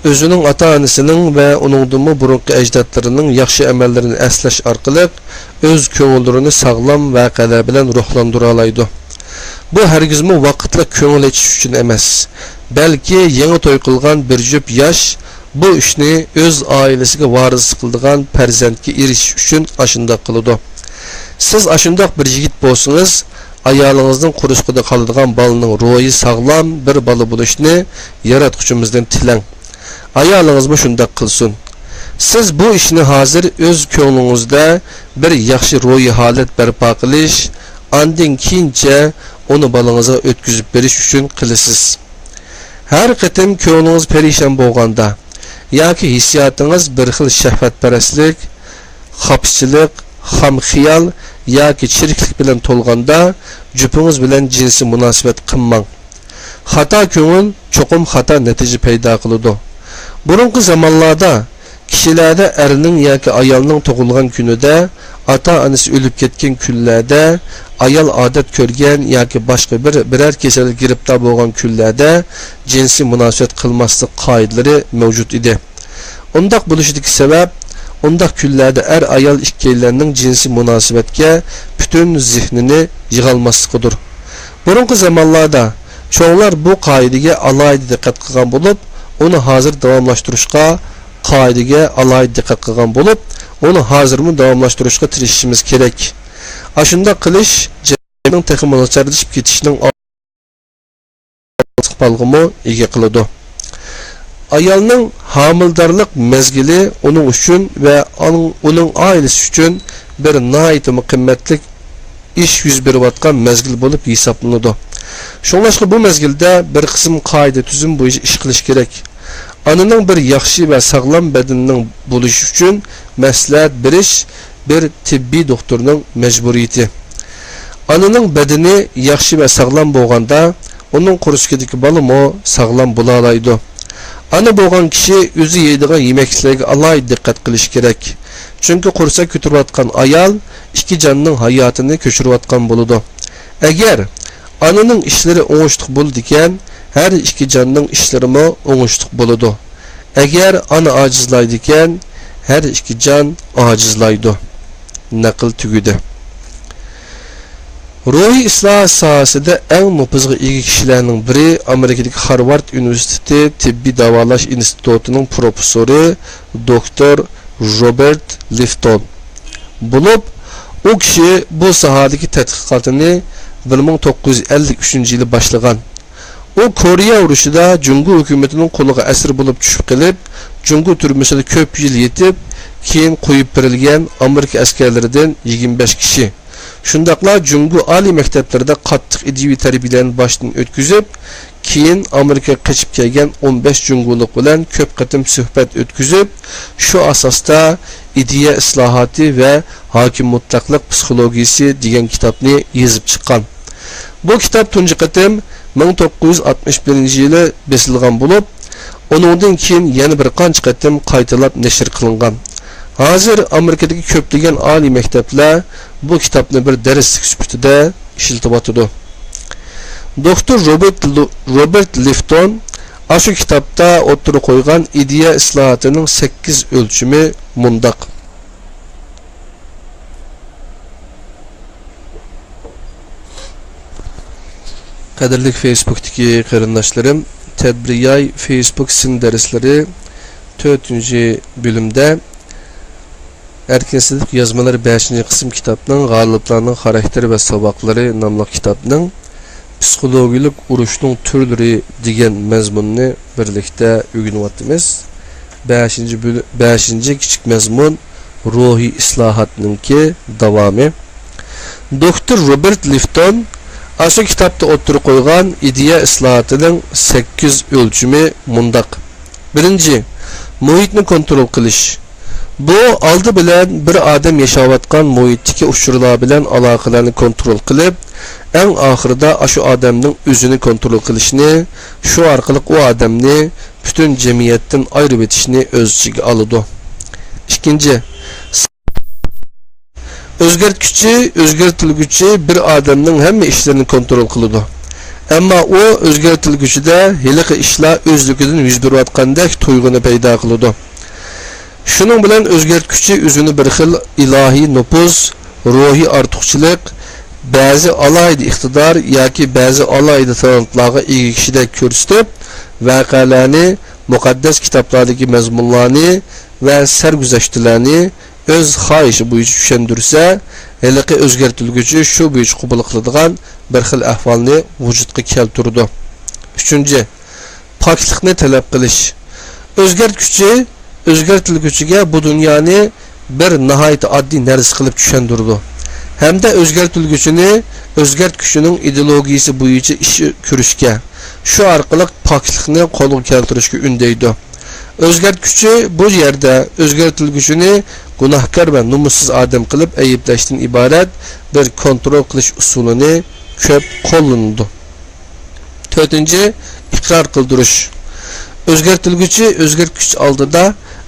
ئۆزىنىڭ ئاتا-ئانىسىنىڭ ۋە ئۇنىڭدىنمۇ بۇرۇنقى ئەجدادلىرىنىڭ ياخشى ئەمەللىرىنى ئەسلەش ئارقىلىق ئۆز كۆڭۈللىرىنى ساغلام ۋەقەلەر بىلەن روھلاندۇرالايدۇ. بۇ ھەرگىزمۇ ۋاقىتلىق كۆڭۈل ئېچىش ئۈچۈن ئەمەس، بەلكى يېڭى توي قىلغان بىر جۈپ ياش بۇ ئىشنى ئۆز ئائىلىسىگە ۋارىسلىق قىلىدىغان پەرزەنتكە ئېرىشىش ئۈچۈن ئاشۇنداق قىلىدۇ. سىز ئاشۇنداق بىر يىگىت بولسىڭىز، ئايالىڭىزنىڭ قورسىقىدا قالىدىغان بالىنىڭ روھى ساغلام بىر بالا بولۇشىنى ياراتقۇچىمىزدىن تىلەڭ. ئايالىڭىزمۇ شۇنداق قىلسۇن. سىز بۇ ئىشنى ھازىر ئۆز كۆڭلىڭىزدە بىر ياخشى روھىي ھالەت بەرپا قىلىش، ئاندىن كېيىنچە ئۇنى بالىڭىزغا ئۆتكۈزۈپ بېرىش ئۈچۈن قىلىسىز. ھەر قېتىم كۆڭلىڭىز پەرىشان بولغاندا ياكى ھېسسىياتىڭىز بىر خىل شەھۋەتپەرەسلىك، خاپىچىلىق، خام خىيال ياكى چىرىكلىك بىلەن تولغاندا، جۈپىڭىز بىلەن جىنسىي مۇناسىۋەت قىلماڭ. خاتا كۆڭۈل چوقۇم خاتا نەتىجە پەيدا قىلىدۇ. بۇرۇنقى زامانلاردا كىشىلەردە ئەرنىڭ ياكى ئايالنىڭ تۇغۇلغان كۈنىدە، ئاتا-ئانىسى ئۆلۈپ كەتكەن كۈنلەردە، ئايال ئادەت كۆرگەن ياكى باشقا بىر، بىرەر كېسەلگە گىرىپتار بولغان كۈنلەردە جىنسىي مۇناسىۋەت قىلماسلىق قائىدىلىرى مەۋجۇت ئىدى. ئۇنداق بولۇشىدىكى سەۋەب، ئۇنداق كۈنلەردە ئەر-ئايال ئىككىيلەننىڭ جىنسىي مۇناسىۋەتكە پۈتۈن زېھنىنى يىغالماسلىقىدۇر. بۇرۇنقى زامانلاردا چوڭلار بۇ قائىدىگە ئالاھىدە دىققەت قىلغان بولۇپ، ئۇنى ھازىر داۋاملاشتۇرۇشقا، قائىدىگە ئالاھىدە دىققەت قىلغان بولۇپ، ئۇنى ھازىرمۇ داۋاملاشتۇرۇشقا تىرىشىشىمىز كېرەك. ئاشۇنداق قىلىش جەمئىيەتنىڭ تېخىمۇ ناچارلىشىپ كېتىشىنىڭ ئالدىنى ئالغىمۇ ئىگە قىلىدۇ. ئايالنىڭ ھامىلىدارلىق مەزگىلى ئۇنىڭ ئۈچۈن ۋە ئان-، ئۇنىڭ ئائىلىسى ئۈچۈن بىر ناھايىتىمۇ قىممەتلىك ئىش يۈز بېرىۋاتقان مەزگىل بولۇپ ھېسابلىنىدۇ. شۇڭلاشقا بۇ مەزگىلدە بىر قىسىم قائىدە تۈزۈم بويىچە ئىش قىلىش كېرەك. ئانىنىڭ بىر ياخشى ۋە ساغلام بەدىنىنىڭ بولۇشى ئۈچۈن مەسلىھەت بېرىش بىر تېببىي دوختۇرنىڭ مەجبۇرىيىتى. ئانىنىڭ بەدىنى ياخشى ۋە ساغلام بولغاندا، ئۇنىڭ قورسىقىدىكى بالىمۇ ساغلام بولالايدۇ. ئانا بولغان كىشى ئۆزى يەيدىغان يېمەكلىكلەرگە ئالاھىدە دىققەت قىلىشى كېرەك. چۈنكى قورساق كۆتۈرۈۋاتقان ئايال ئىككى جاننىڭ ھاياتىنى كۆچۈرۈۋاتقان بولىدۇ. ئەگەر ئانىنىڭ ئىشلىرى ئوڭۇشلۇق بولىدىكەن، ھەر ئىككى جاننىڭ ئىشلىرىمۇ ئوڭۇشلۇق بولىدۇ. ئەگەر ئانا ئاجىزلايدىكەن، ھەر ئىككى جان ئاجىزلايدۇ. نەقىل تۈگىدى. روھىي ئىسلاھات ساھەسىدە ئەڭ نوپۇزغا ئىگە كىشىلەرنىڭ بىرى ئامېرىكىدىكى خارۋارد ئۇنىۋېرسىتېتى تېببىي داۋالاش ئىنستىتۇتىنىڭ پروفېسسورى دوكتور روبېرت لىفتون بولۇپ، ئۇ كىشى بۇ ساھەدىكى تەتقىقاتىنى بىر مىڭ توققۇز يۈز ئەللىك ئۈچىنچى يىلى باشلىغان. ئۇ كورېيە ئۇرۇشىدا جۇڭگو ھۆكۈمىتىنىڭ قولىغا ئەسىر بولۇپ چۈشۈپ قېلىپ، جۇڭگو تۈرمىسىدە كۆپ يىل يېتىپ، كېيىن قويۇپ بېرىلگەن ئامېرىكا ئەسكەرلىرىدىن يىگىرمە بەش كىشى. شۇنداقلا جۇڭگو ئالىي مەكتەپلىرىدە قاتتىق ئىدىيىۋى تەربىيەلەرنى باشتىن ئۆتكۈزۈپ، كېيىن ئامېرىكىغا قېچىپ كەلگەن ئون بەش جۇڭگولۇق بىلەن كۆپ قېتىم سۆھبەت ئۆتكۈزۈپ، شۇ ئاساستا ئىدىيە ئىسلاھاتى ۋە ھاكىم مۇتلەقلىق پسىخولوگىيىسى دېگەن كىتابنى يېزىپ چىققان. بۇ كىتاب تۇنجى قېتىم مىڭ توققۇز يۈز ئاتمىش بىرىنچى يىلى بېسىلغان بولۇپ، ئۇنىڭدىن كېيىن يەنە بىر قانچە قېتىم قايتىلاپ نەشر قىلىنغان. ھازىر ئامېرىكىدىكى كۆپلىگەن ئالىي مەكتەپلەر بۇ كىتابنى بىر دەرسلىك سۈپىتىدە ئىشلىتىۋاتىدۇ. دوكتور روبېرت لو-، روبېرت لىفتون ئاشۇ كىتابتا ئوتتۇرىغا قويغان ئىدىيە ئىسلاھاتىنىڭ سەككىز ئۆلچىمى مۇنداق. قەدىرلىك فېيسبۇكتىكى قېرىنداشلىرىم، تەدبىرىياي فېيسبۇك سىن دەرسلىرى تۆتىنچى بۆلۈمدە ئەركىن سىدىق يازمىلىرى بەشىنچى قىسىم كىتابنىڭ غالىبلارنىڭ خاراكتېرى ۋە ساۋاقلىرى ناملىق كىتابنىڭ پسىخولوگىيىلىك ئۇرۇشنىڭ تۈرلىرى دېگەن مەزمۇننى بىرلىكتە ئۆگىنىۋاتىمىز. بەشىنچى بۆل-، بەشىنچى كىچىك مەزمۇن روھىي ئىسلاھاتنىڭكى داۋامى. دوكتور روبېرت لىفتون ئاشۇ كىتابتا ئوتتۇرىغا قويغان ئىدىيە ئىسلاھاتىنىڭ سەككىز ئۆلچىمى مۇنداق. بىرىنچى، مۇھىتنى كونترول قىلىش. بۇ ئالدى بىلەن بىر ئادەم ياشاۋاتقان مۇھىتتىكى ئۇچۇرلار بىلەن ئالاقىلەرنى كونترول قىلىپ، ئەڭ ئاخىرىدا ئاشۇ ئادەمنىڭ ئۆزىنى كونترول قىلىشىنى، شۇ ئارقىلىق ئۇ ئادەمنى پۈتۈن جەمئىيەتتىن ئايرىۋېتىشنى ئۆز ئىچىگە ئالىدۇ. ئىككىنچى، ئۆزگەرتكۈچى، ئۆزگەرتىلگۈچى بىر ئادەمنىڭ ھەممە ئىشلىرىنى كونترول قىلىدۇ. ئەمما ئۇ ئۆزگەرتىلگۈچىدە ھېلىقى ئىشلار ئۆزلۈكىدىن يۈز بېرىۋاتقاندەك تۇيغۇنى پەيدا قىلىدۇ. شۇنىڭ بىلەن ئۆزگەرتكۈچى ئۆزىنى بىر خىل ئىلاھىي نوپۇز، روھىي ئارتۇقچىلىق، بەزى ئالاھىدە ئىقتىدار ياكى بەزى ئالاھىدە تالانتلارغا ئىگە كىشىدەك كۆرسىتىپ، ۋەقەلەرنى، مۇقەددەس كىتابلاردىكى مەزمۇنلارنى ۋە سەرگۈزەشتىلەرنى ئۆز خاھىشى بويىچە چۈشەندۈرسە، ھېلىقى ئۆزگەرتىلگۈچى شۇ بويىچە قوبۇل قىلىدىغان بىر خىل ئەھۋالنى ۋۇجۇدقا كەلتۈرىدۇ. ئۈچىنچى، پاكلىقنى تەلەپ قىلىش. ئۆزگەرتكۈچى ئۆزگەرتىلگۈچىگە بۇ دۇنيانى بىر ناھايىتى ئاددىي نەرسە قىلىپ چۈشەندۈرىدۇ ھەمدە ئۆزگەرتىلگۈچىنى ئۆزگەرتكۈچىنىڭ ئىدېئولوگىيىسى بويىچە ئىش كۆرۈشكە، شۇ ئارقىلىق پاكلىقنى قولغا كەلتۈرۈشكە ئۈندەيدۇ. ئۆزگەرتكۈچى بۇ يەردە ئۆزگەرتىلگۈچىنى گۇناھكار ۋە نومۇسسىز ئادەم قىلىپ ئەيىبلەشتىن ئىبارەت بىر كونترول قىلىش ئۇسۇلىنى كۆپ قوللىنىدۇ. تۆتىنچى، ئىقرار قىلدۇرۇش. ئۆزگەرتىلگۈچى ئۆزگەرتكۈچ ئالدىدا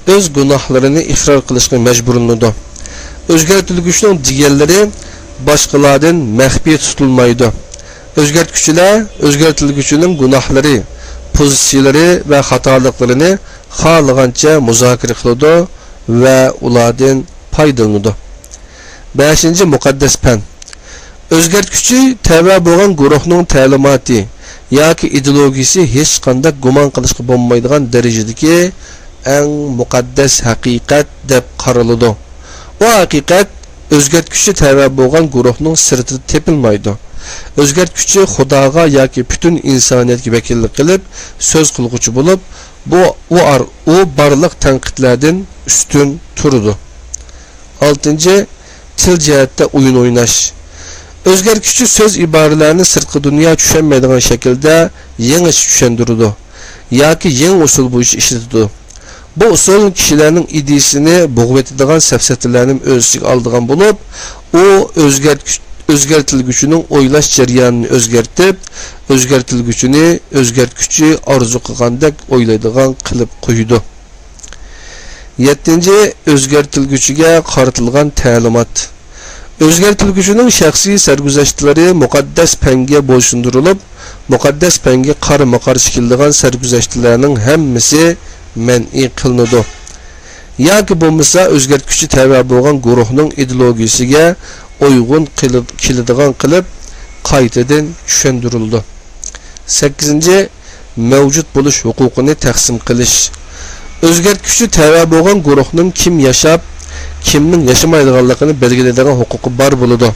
ئۆز گۇناھلىرىنى ئىقرار قىلىشقا مەجبۇرلىنىدۇ. ئۆزگەرتىلگۈچىنىڭ دېگەنلىرى باشقىلاردىن مەخپىي تۇتۇلمايدۇ. ئۆزگەرتكۈچىلەر ئۆزگەرتىلگۈچىنىڭ گۇناھلىرى، پوزىتسىيىلىرى ۋە خاتالىقلىرىنى خالىغانچە مۇزاكىرە قىلىدۇ ۋە ئۇلاردىن پايدىلىنىدۇ. بەشىنچى، مۇقەددەس پەن. ئۆزگەرتكۈچى تەۋە بولغان گۇرۇھنىڭ تەلىماتى ياكى ئىدېئولوگىيىسى ھېچقانداق گۇمان قىلىشقا بولمايدىغان دەرىجىدىكى ئەڭ مۇقەددەس ھەقىقەت دەپ قارىلىدۇ. ئۇ ھەقىقەت ئۆزگەرتكۈچى تەۋە بولغان گۇرۇھنىڭ سىرتىدا تېپىلمايدۇ. ئۆزگەرتكۈچى خۇداغا ياكى پۈتۈن ئىنسانىيەتكە ۋەكىللىك قىلىپ سۆز قىلغۇچى بولۇپ، بۇ، ئۇ ئار-، ئۇ بارلىق تەنقىدلەردىن ئۈستۈن تۇرىدۇ. ئالتىنچى، تىل جەھەتتە ئويۇن ئويناش. ئۆزگەرتكۈچى سۆز ئىبارىلەرنى سىرتقى دۇنيا چۈشەنمەيدىغان شەكىلدە يېڭىچە چۈشەندۈرىدۇ ياكى يېڭى ئۇسۇل بويىچە ئىشلىتىدۇ. بۇ ئۇسۇل كىشىلەرنىڭ ئىدىيىسىنى بوغۇۋېتىدىغان سەپسەتىلەرنى ئۆز ئىچىگە ئالىدىغان بولۇپ، ئۇ ئۆزگەرتكۈچ-، ئۆزگەرتىلگۈچىنىڭ ئويلاش جەريانىنى ئۆزگەرتىپ، ئۆزگەرتىلگۈچىنى ئۆزگەرتكۈچى ئارزۇ قىلغاندەك ئويلايدىغان قىلىپ قويىدۇ. يەتتىنچى، ئۆزگەرتىلگۈچىگە قارىتىلغان تەلىمات. ئۆزگەرتىلگۈچىنىڭ شەخسىي سەرگۈزەشتلىرى مۇقەددەس پەنگە بويسۇندۇرۇلۇپ، مۇقەددەس پەنگە قارىمۇ قارشى كېلىدىغان سەرگۈزەشتلەرنىڭ ھەممىسى مەنئى قىلىنىدۇ. ياكى بولمىسا ئۆزگەرتكۈچى تەۋە بولغان گۇرۇھنىڭ ئىدېئولوگىيىسىگە ئۇيغۇن قىلىپ، كېلىدىغان قىلىپ قايتىدىن چۈشەندۈرۈلىدۇ. سەككىزىنچى، مەۋجۇت بولۇش ھوقۇقىنى تەقسىم قىلىش. ئۆزگەرتكۈچى تەۋە بولغان گۇرۇھنىڭ كىم ياشاپ، كىمنىڭ ياشىمايدىغانلىقىنى بەلگىلەيدىغان ھوقۇقى بار بولىدۇ.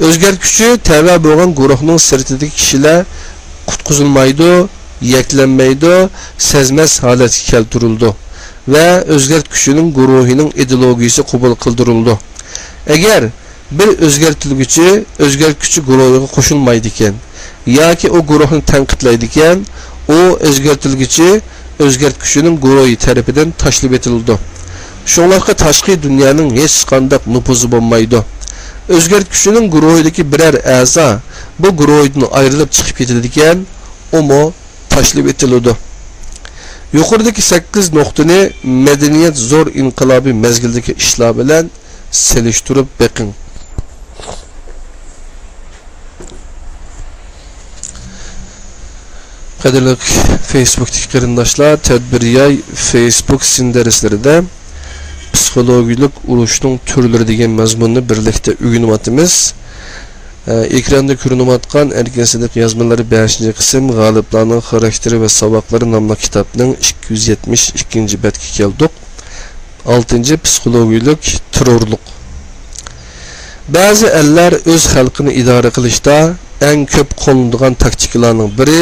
ئۆزگەرتكۈچى تەۋە بولغان گۇرۇھنىڭ سىرتىدىكى كىشىلەر قۇتقۇزۇلمايدۇ، يەكلەنمەيدۇ، سەزمەس ھالەتكە كەلتۈرۈلىدۇ ۋە ئۆزگەرتكۈچىنىڭ گۇرۇھىنىڭ ئىدېئولوگىيىسى قوبۇل قىلدۇرۇلىدۇ. ئەگەر بىر ئۆزگەرتىلگۈچى ئۆزگەرتكۈچى گۇرۇھىغا قوشۇلمايدىكەن ياكى ئۇ گۇرۇھنى تەنقىدلەيدىكەن، ئۇ ئۆزگەرتىلگۈچى ئۆزگەرتكۈچىنىڭ گۇرۇھى تەرىپىدىن تاشلىۋېتىلىدۇ. شۇڭلاشقا تاشقى دۇنيانىڭ ھېچقانداق نوپۇزى بولمايدۇ. ئۆزگەرتكۈچىنىڭ گۇرۇھىدىكى بىرەر ئەزا بۇ گۇرۇھىدىن ئايرىلىپ چىقىپ كېتىدىكەن، ئۇمۇ تاشلىۋېتىلىدۇ. يۇقىرىدىكى سەككىز نۇقتىنى مەدەنىيەت زور ئىنقىلابى مەزگىلىدىكى ئىشلار بىلەن سېلىشتۇرۇپ بېقىڭ. قەدىرلىك فېيسبۇكتىكى قېرىنداشلار، تەدبىر ياي فېيسبۇك سىن دەرسلىرىدە پسىخولوگىيىلىك ئۇرۇشنىڭ تۈرلىرى دېگەن مەزمۇننى بىرلىكتە ئۆگىنىۋاتىمىز. ئە، ئېكراندا كۆرۈنۈۋاتقان ئەركىن سىدىق يازمىلىرى بەشىنچى قىسىم، غالىبلارنىڭ خاراكتېرى ۋە ساۋاقلىرى ناملىق كىتابنىڭ ئىككى يۈز يەتمىش ئىككىنچى بەتكە كەلدۇق. ئالتىنچى، پسىخولوگىيىلىك تېررورلۇق. بەزى ئەللەر ئۆز خەلقىنى ئىدارە قىلىشتا ئەڭ كۆپ قوللىنىدىغان تاكتىكىلارنىڭ بىرى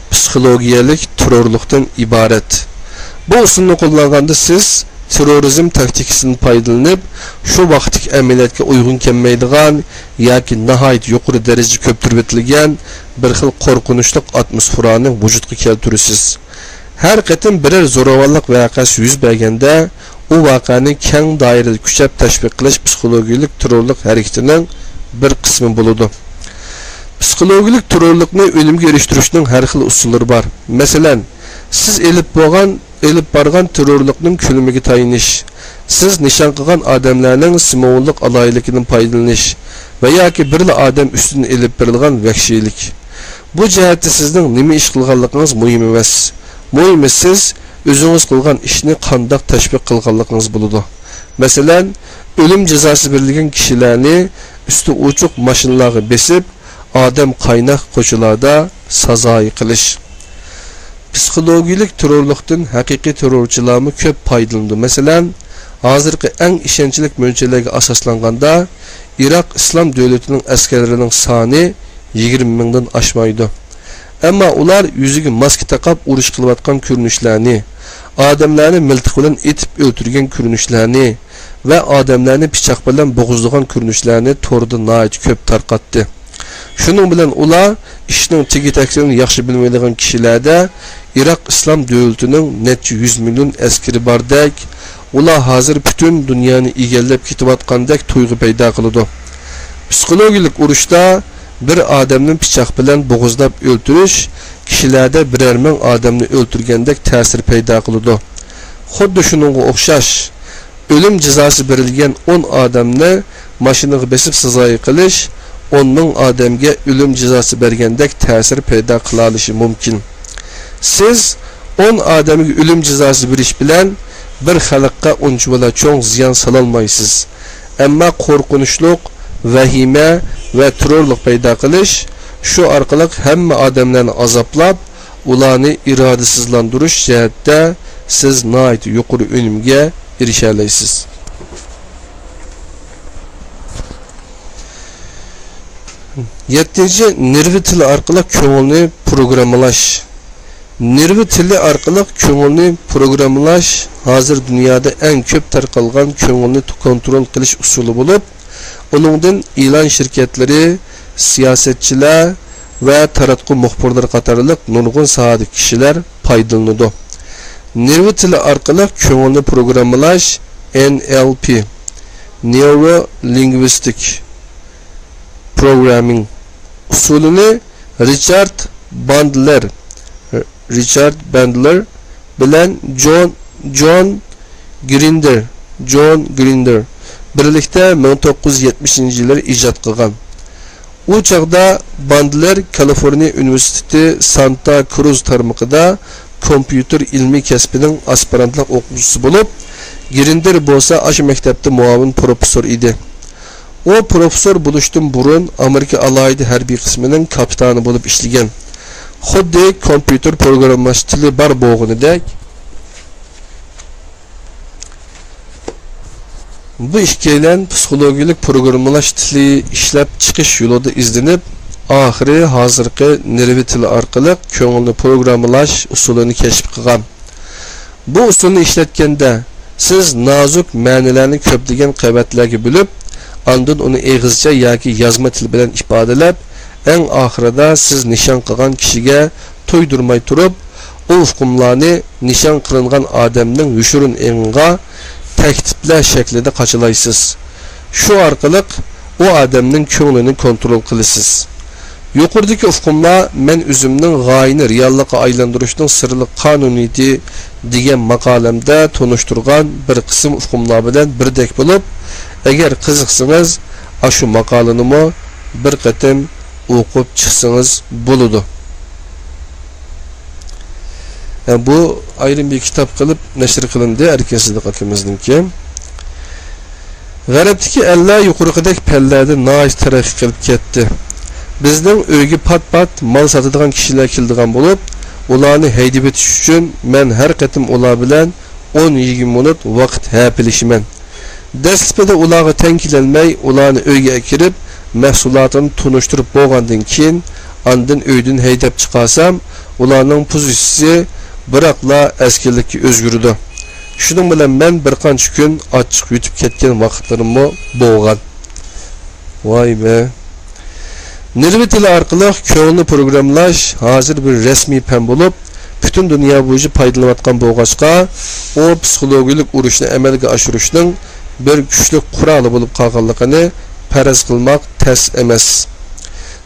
پسىخولوگىيەلىك تېررورلۇقتىن ئىبارەت. بۇ ئۇسۇلنى قوللانغاندا سىز تېررورىزم تاكتىكىسىدىن پايدىلىنىپ، شۇ ۋاقىتتىكى ئەمەلىيەتكە ئۇيغۇن كەلمەيدىغان ياكى ناھايىتى يۇقىرى دەرىجىدە كۆپتۈرۈۋېتىلگەن بىر خىل قورقۇنچلۇق ئاتموسفېرانى ۋۇجۇدقا كەلتۈرىسىز. ھەر قېتىم بىرەر زوراۋانلىق ۋەقەسى يۈز بەرگەندە، ئۇ ۋەقەنى كەڭ دائىرىدە كۈچەپ تەشۋىق قىلىش پسىخولوگىيىلىك تېررورلۇق ھەرىكىتىنىڭ بىر قىسمى بولىدۇ. پسىخولوگىيىلىك تېررورلۇقنى ئۈنۈمگە ئېرىشتۈرۈشنىڭ ھەر خىل ئۇسۇللىرى بار. مەسىلەن، سىز ئېلىپ بولغان، ئېلىپ بارغان تېررورلۇقنىڭ كۆلىمىگە تايىنىش، سىز نىشان قىلغان ئادەملەرنىڭ سىمۋوللۇق ئالاھىدىلىكىدىن پايدىلىنىش ۋە ياكى بىرلا ئادەم ئۈستىدىن ئېلىپ بېرىلغان ۋەھشىيلىك. بۇ جەھەتتە سىزنىڭ نېمە ئىش قىلغانلىقىڭىز مۇھىم ئەمەس. مۇھىمى سىز ئۆزىڭىز قىلغان ئىشنى قانداق تەشۋىق قىلغانلىقىڭىز بولىدۇ. مەسىلەن، ئۆلۈم جازاسى بېرىلگەن كىشىلەرنى ئۈستى ئوچۇق ماشىنىلارغا بېسىپ، ئادەم قايناق كوچىلاردا سازايى قىلىش. پسىخولوگىيىلىك تېررورلۇقتىن ھەقىقىي تېررورچىلارمۇ كۆپ پايدىلىنىدۇ. مەسىلەن، ھازىرقى ئەڭ ئىشەنچلىك مۆلچەرلەرگە ئاساسلانغاندا، ئىراق ئىسلام دۆلىتىنىڭ ئەسكەرلىرىنىڭ سانى يىگىرمە مىڭدىن ئاشمايدۇ. ئەمما ئۇلار يۈزىگە ماسكا تاقاپ ئۇرۇش قىلىۋاتقان كۆرۈنۈشلەرنى، ئادەملەرنى مىلتىق بىلەن ئېتىپ ئۆلتۈرگەن كۆرۈنۈشلەرنى ۋە ئادەملەرنى پىچاق بىلەن بوغۇزلىغان كۆرۈنۈشلەرنى توردا ناھايىتى كۆپ تارقاتتى. شۇنىڭ بىلەن ئۇلار ئىشنىڭ تېگى-تەكتىنى ياخشى بىلمەيدىغان كىشىلەردە ئىراق ئىسلام دۆلىتىنىڭ نەچچە يۈز مىليون ئەسكىرى باردەك، ئۇلار ھازىر پۈتۈن دۇنيانى ئىگىلەپ كېتىۋاتقاندەك تۇيغۇ پەيدا قىلىدۇ. پسىخولوگىيىلىك ئۇرۇشتا بىر ئادەمنى پىچاق بىلەن بوغۇزلاپ ئۆلتۈرۈش كىشىلەردە بىرەر مىڭ ئادەمنى ئۆلتۈرگەندەك تەسىر پەيدا قىلىدۇ. خۇددى شۇنىڭغا ئوخشاش، ئۆلۈم جازاسى بېرىلگەن ئون ئادەمنى ماشىنىغا بېسىپ سازايى قىلىش ئون مىڭ ئادەمگە ئۆلۈم جازاسى بەرگەندەك تەسىر پەيدا قىلالىشى مۇمكىن. سىز ئون ئادەمگە ئۆلۈم جازاسى بېرىش بىلەن بىر خەلققە ئۇنچىۋالا چوڭ زىيان سالالمايسىز. ئەمما قورقۇنچلۇق، ۋەھىمە ۋە تېررورلۇق پەيدا قىلىش، شۇ ئارقىلىق ھەممە ئادەملەرنى ئازابلاپ، ئۇلارنى ئىرادىسىزلاندۇرۇش جەھەتتە سىز ناھايىتى يۇقىرى ئۈنۈمگە ئېرىشەلەيسىز. يەتتىنچى، نېرۋا تىلى ئارقىلىق كۆڭۈلنى پروگراممىلاش. نېرۋا تىلى ئارقىلىق كۆڭۈلنى پروگراممىلاش ھازىر دۇنيادا ئەڭ كۆپ تارقالغان كۆڭۈلنى كونترول قىلىش ئۇسۇلى بولۇپ، ئۇنىڭدىن ئېلان شىركەتلىرى، سىياسەتچىلەر ۋە تاراتقۇ مۇخبىرلىرى قاتارلىق نۇرغۇن ساھەدىكى كىشىلەر پايدىلىنىدۇ. نېرۋا تىلى ئارقىلىق كۆڭۈلنى پروگراممىلاش، N L P، Neuro Linguistic Programming ئۇسۇلىنى رىچارد باندلېر، رىچارد باندلېر بىلەن جون، جون گرىندېر، جون گرىندېر بىرلىكتە مىڭ توققۇز يۈز يەتمىشىنچى يىللىرى ئىجاد قىلغان. ئۇ چاغدا باندلېر كالىفورنىيە ئۇنىۋېرسىتېتى سانتا كروز تارمىقىدا كومپيۇتېر ئىلمىي كەسپىنىڭ ئاسپىرانتلىق ئوقۇغۇچىسى بولۇپ، گرىندېر بولسا ئاشۇ مەكتەپتە مۇئاۋىن پروفېسسور ئىدى. ئۇ پروفېسسور بولۇشتىن بۇرۇن ئامېرىكا ئالاھىدە ھەربىي قىسمىنىڭ كاپىتانى بولۇپ ئىشلىگەن. خۇددى كومپيۇتېر پروگراممىلاش تىلى بار بولغىنىدەك، بۇ ئىككىيلەن پسىخولوگىيەلىك پروگراممىلاش تىلى ئىشلەپ چىقىش يولىدا ئىزدىنىپ، ئاخىرى ھازىرقى نېرۋا تىلى ئارقىلىق كۆڭۈلنى پروگراممىلاش ئۇسۇلىنى كەشىپ قىلغان. بۇ ئۇسۇلنى ئىشلەتكەندە، سىز نازۇك مەنىلەرنى كۆپلىگەن قەۋەتلەرگە بۆلۈپ، ئاندىن ئۇنى ئېغىزچە ياكى يازما تىل بىلەن ئىپادىلەپ، ئەڭ ئاخىرىدا سىز نىشان قىلغان كىشىگە تۇيدۇرماي تۇرۇپ، ئۇ ئۇقۇملارنى نىشان قىلىنغان ئادەمنىڭ يوشۇرۇن ئېڭىغا تەكلىپلەر شەكلىدە قاچىلايسىز. شۇ ئارقىلىق ئۇ ئادەمنىڭ كۆڭلىنى كونترول قىلىسىز. يۇقىرىدىكى ئۇقۇملار مەن ئۆزۈمنىڭ غايىنى رېئاللىققا ئايلاندۇرۇشنىڭ سىرلىق قانۇنىيىتى دېگەن ماقالەمدە تونۇشتۇرغان بىر قىسىم ئۇقۇملار بىلەن بىردەك بولۇپ، ئەگەر قىزىقسىڭىز، ئاشۇ ماقالىنىمۇ بىر قېتىم ئوقۇپ چىقسىڭىز بولىدۇ. بۇ ئايرىم بىر كىتاب قىلىپ نەشر قىلىندى، ئەركىن سىدىق ئاكىمىزنىڭكى. غەربتىكى ئەللەر يۇقىرىقىدەك پەنلەردە ناھايىتى تەرەققىي قىلىپ كەتتى. بىزنىڭ ئۆيگە پات-پات مال ساتىدىغان كىشىلەر كېلىدىغان بولۇپ، ئۇلارنى ھەيدىۋېتىش ئۈچۈن مەن ھەر قېتىم ئۇلار بىلەن ئون يىگىرمە مىنۇت ۋاقىت ھەپىلىشىمەن. دەسلىپىدە ئۇلارغا تەڭ كېلەلمەي، ئۇلارنى ئۆيگە ئەكىرىپ، مەھسۇلاتىنى تونۇشتۇرۇپ بولغاندىن كېيىن، ئاندىن ئۆيدىن ھەيدەپ چىقارسام، ئۇلارنىڭ پوزىتسىيىسى بىراقلا ئەسكىلىككە ئۆزگىرىدۇ. شۇنىڭ بىلەن مەن بىر قانچە كۈن ئاچچىق يۈتۈپ كەتكەن ۋاقىتلىرىممۇ بولغان. ۋاي بە! نېرۋا تىلى ئارقىلىق كۆڭۈلنى پروگراممىلاش ھازىر بىر رەسمىي پەن بولۇپ، پۈتۈن دۇنيا بويىچە پايدىلىنىۋاتقان بولغاچقا، ئۇ پسىخولوگىيەلىك ئۇرۇشنى ئەمەلگە ئاشۇرۇشنىڭ بىر كۈچلۈك قورالى بولۇپ قالغانلىقىنى پەرەز قىلماق تەس ئەمەس.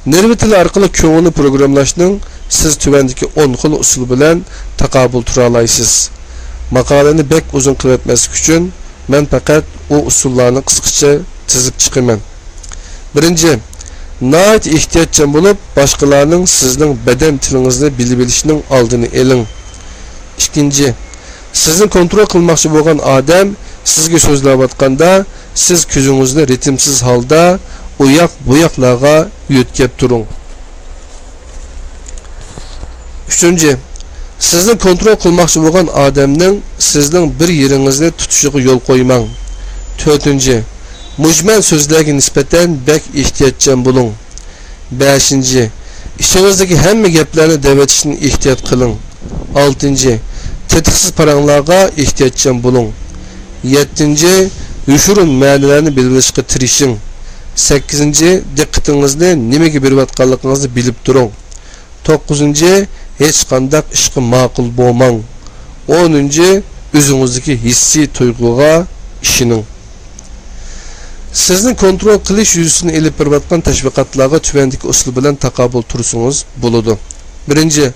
نېرۋا تىلى ئارقىلىق كۆڭۈلنى پروگراممىلاشنىڭ سىز تۆۋەندىكى ئون خىل ئۇسۇل بىلەن تاقابىل تۇرالايسىز. ماقالىنى بەك ئۇزۇن قىلىۋەتمەسلىك ئۈچۈن، مەن پەقەت ئۇ ئۇسۇللارنى قىسقىچە تىزىپ چىقىمەن. بىرىنچى، ناھايىتى ئېھتىياتچان بولۇپ، باشقىلارنىڭ سىزنىڭ بەدەن تىلىڭىزنى بىلىۋېلىشىنىڭ ئالدىنى ئېلىڭ. ئىككىنچى، سىزنى كونترول قىلماقچى بولغان ئادەم سىزگە سۆزلەۋاتقاندا، سىز كۆزىڭىزنى رىتىمسىز ھالدا ئۇ ياق، بۇ ياقلارغا يۆتكەپ تۇرۇڭ. ئۈچىنچى، سىزنى كونترول قىلماقچى بولغان ئادەمنىڭ سىزنىڭ بىر يېرىڭىزنى تۇتۇشىغا يول قويماڭ. تۆتىنچى، مۈجمەل سۆزلەرگە نىسبەتەن بەك ئېھتىياتچان بولۇڭ. بەشىنچى، ئىچىڭىزدىكى ھەممە گەپلەرنى دەۋېتىشتىن ئېھتىيات قىلىڭ. ئالتىنچى، تېتىقسىز پاراڭلارغا ئېھتىياتچان بولۇڭ. يەتتىنچى، يوشۇرۇن مەنىلەرنى بىلىۋېلىشقا تىرىشىڭ. سەككىزىنچى، دىققىتىڭىزنى نېمىگە بېرىۋاتقانلىقىڭىزنى بىلىپ تۇرۇڭ. توققۇزىنچى، ھېچقانداق ئىشقا ماقۇل بولماڭ. ئونىنچى، ئۆزىڭىزدىكى ھېسسىي تۇيغۇغا ئىشىنىڭ. سىزنى كونترول قىلىش يۈزىسىدىن ئېلىپ بېرىلىۋاتقان تەشۋىقاتلارغا تۆۋەندىكى ئۇسۇل بىلەن تاقابىل تۇرسىڭىز بولىدۇ. بىرىنچى،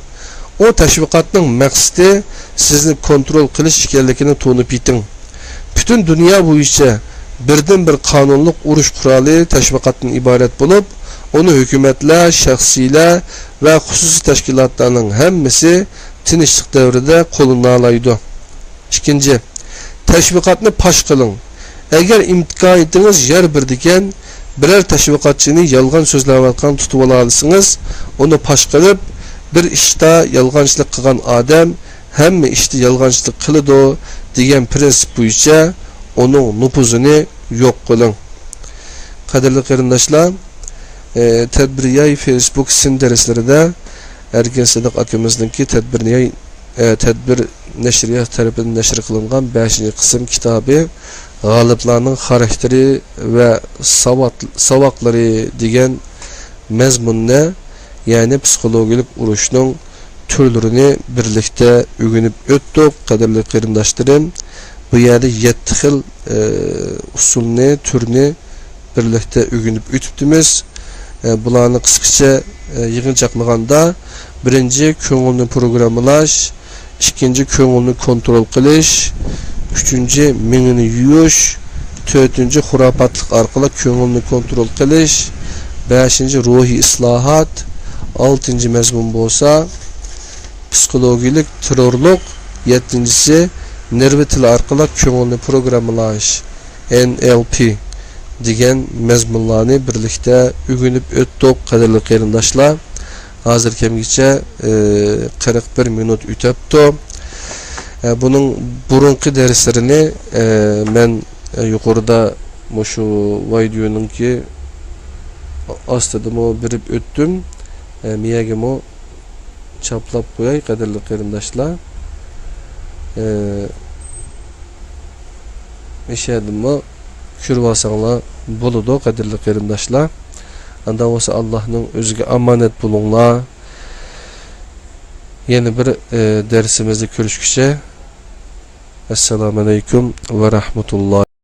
ئۇ تەشۋىقاتنىڭ مەقسىتى سىزنى كونترول قىلىش ئىكەنلىكىنى تونۇپ يېتىڭ. پۈتۈن دۇنيا بويىچە بىردىنبىر قانۇنلۇق ئۇرۇش قورالى تەشۋىقاتتىن ئىبارەت بولۇپ، ئۇنى ھۆكۈمەتلەر، شەخسىيلەر ۋە خۇسۇسىي تەشكىلاتلارنىڭ ھەممىسى تىنچلىق دەۋرىدە قوللىنالايدۇ. ئىككىنچى، تەشۋىقاتنى پاش قىلىڭ. ئەگەر ئىمكانىيىتىڭىز يار بېرىدىكەن، بىرەر تەشۋىقاتچىنى يالغان سۆزلەۋاتقان تۇتۇۋالالىسىڭىز، ئۇنى پاش قىلىپ، بىر ئىشتا يالغانچىلىق قىلغان ئادەم ھەممە ئىشتا يالغانچىلىق قىلىدۇ دېگەن پىرىنسىپ بويىچە ئۇنىڭ نوپۇزىنى يوق قىلىڭ. قەدىرلىك قېرىنداشلار، ئە، تەدبىرىياي فېيسبۇك سىن دەرسلىرىدە ئەركىن سىدىق ئاكىمىزنىڭكى تەدبىرىياي، ئە، تەدبىر نەشرىيات تەرىپىدىن نەشر قىلىنغان بەشىنچى قىسىم كىتابى غالىبلارنىڭ خاراكتېرى ۋە ساۋات-، ساۋاقلىرى دېگەن مەزمۇننى، يەنى پسىخولوگىيەلىك ئۇرۇشنىڭ تۈرلىرىنى بىرلىكتە ئۆگىنىپ ئۆتتۇق، قەدىرلىك قېرىنداشلىرىم. بۇ يەردە يەتتە خىل، ئە، ئۇسۇلنى، تۈرنى بىرلىكتە ئۆگىنىپ ئۆتۈپتىمىز. ئە، بۇلارنى قىسقىچە، ئە، يىغىنچاقلىغاندا، بىرىنچى، كۆڭۈلنى پروگراممىلاش، ئىككىنچى، كۆڭۈلنى كونترول قىلىش، ئۈچىنچى، مېڭىنى يۇيۇش، تۆتىنچى، خۇراپاتلىق ئارقىلىق كۆڭۈلنى كونترول قىلىش، بەشىنچى، روھىي ئىسلاھات، ئالتىنچى مەزمۇن بولسا پسىخولوگىيەلىك تېررورلۇق، يەتتىنچىسى، نېرۋا تىلى ئارقىلىق كۆڭۈلنى پروگراممىلاش، ئېن ئېل پى دېگەن مەزمۇنلارنى بىرلىكتە ئۆگىنىپ ئۆتتۇق، قەدىرلىك قېرىنداشلار. ھازىر كەمگىچە، ئى، قىرىق بىر مىنۇت ئۆتەپتۇ. ئە، بۇنىڭ بۇرۇنقى دەرسلىرىنى، ئە، مەن، ئە، يۇقىرىدا مۇشۇ ۋايدىيونىڭكى ئاستىدىمۇ بېرىپ ئۆتتۈم. ئە، مىيەگىمۇ چاپلاپ قوياي، قەدىرلىك قېرىنداشلار. ئى، مىشەدىنمۇ كۆرۈۋالساڭلار بولىدۇ، قەدىرلىك قېرىنداشلار. ئاندا بولسا ئاللاھنىڭ ئۆزىگە ئامانەت بولۇڭلار. يەنە بىر، ئى، دەرسىمىزدە كۆرۈشكىچە. ئەسسالامۇ ئەلەيكۇم ۋە رەھمەتۇللا.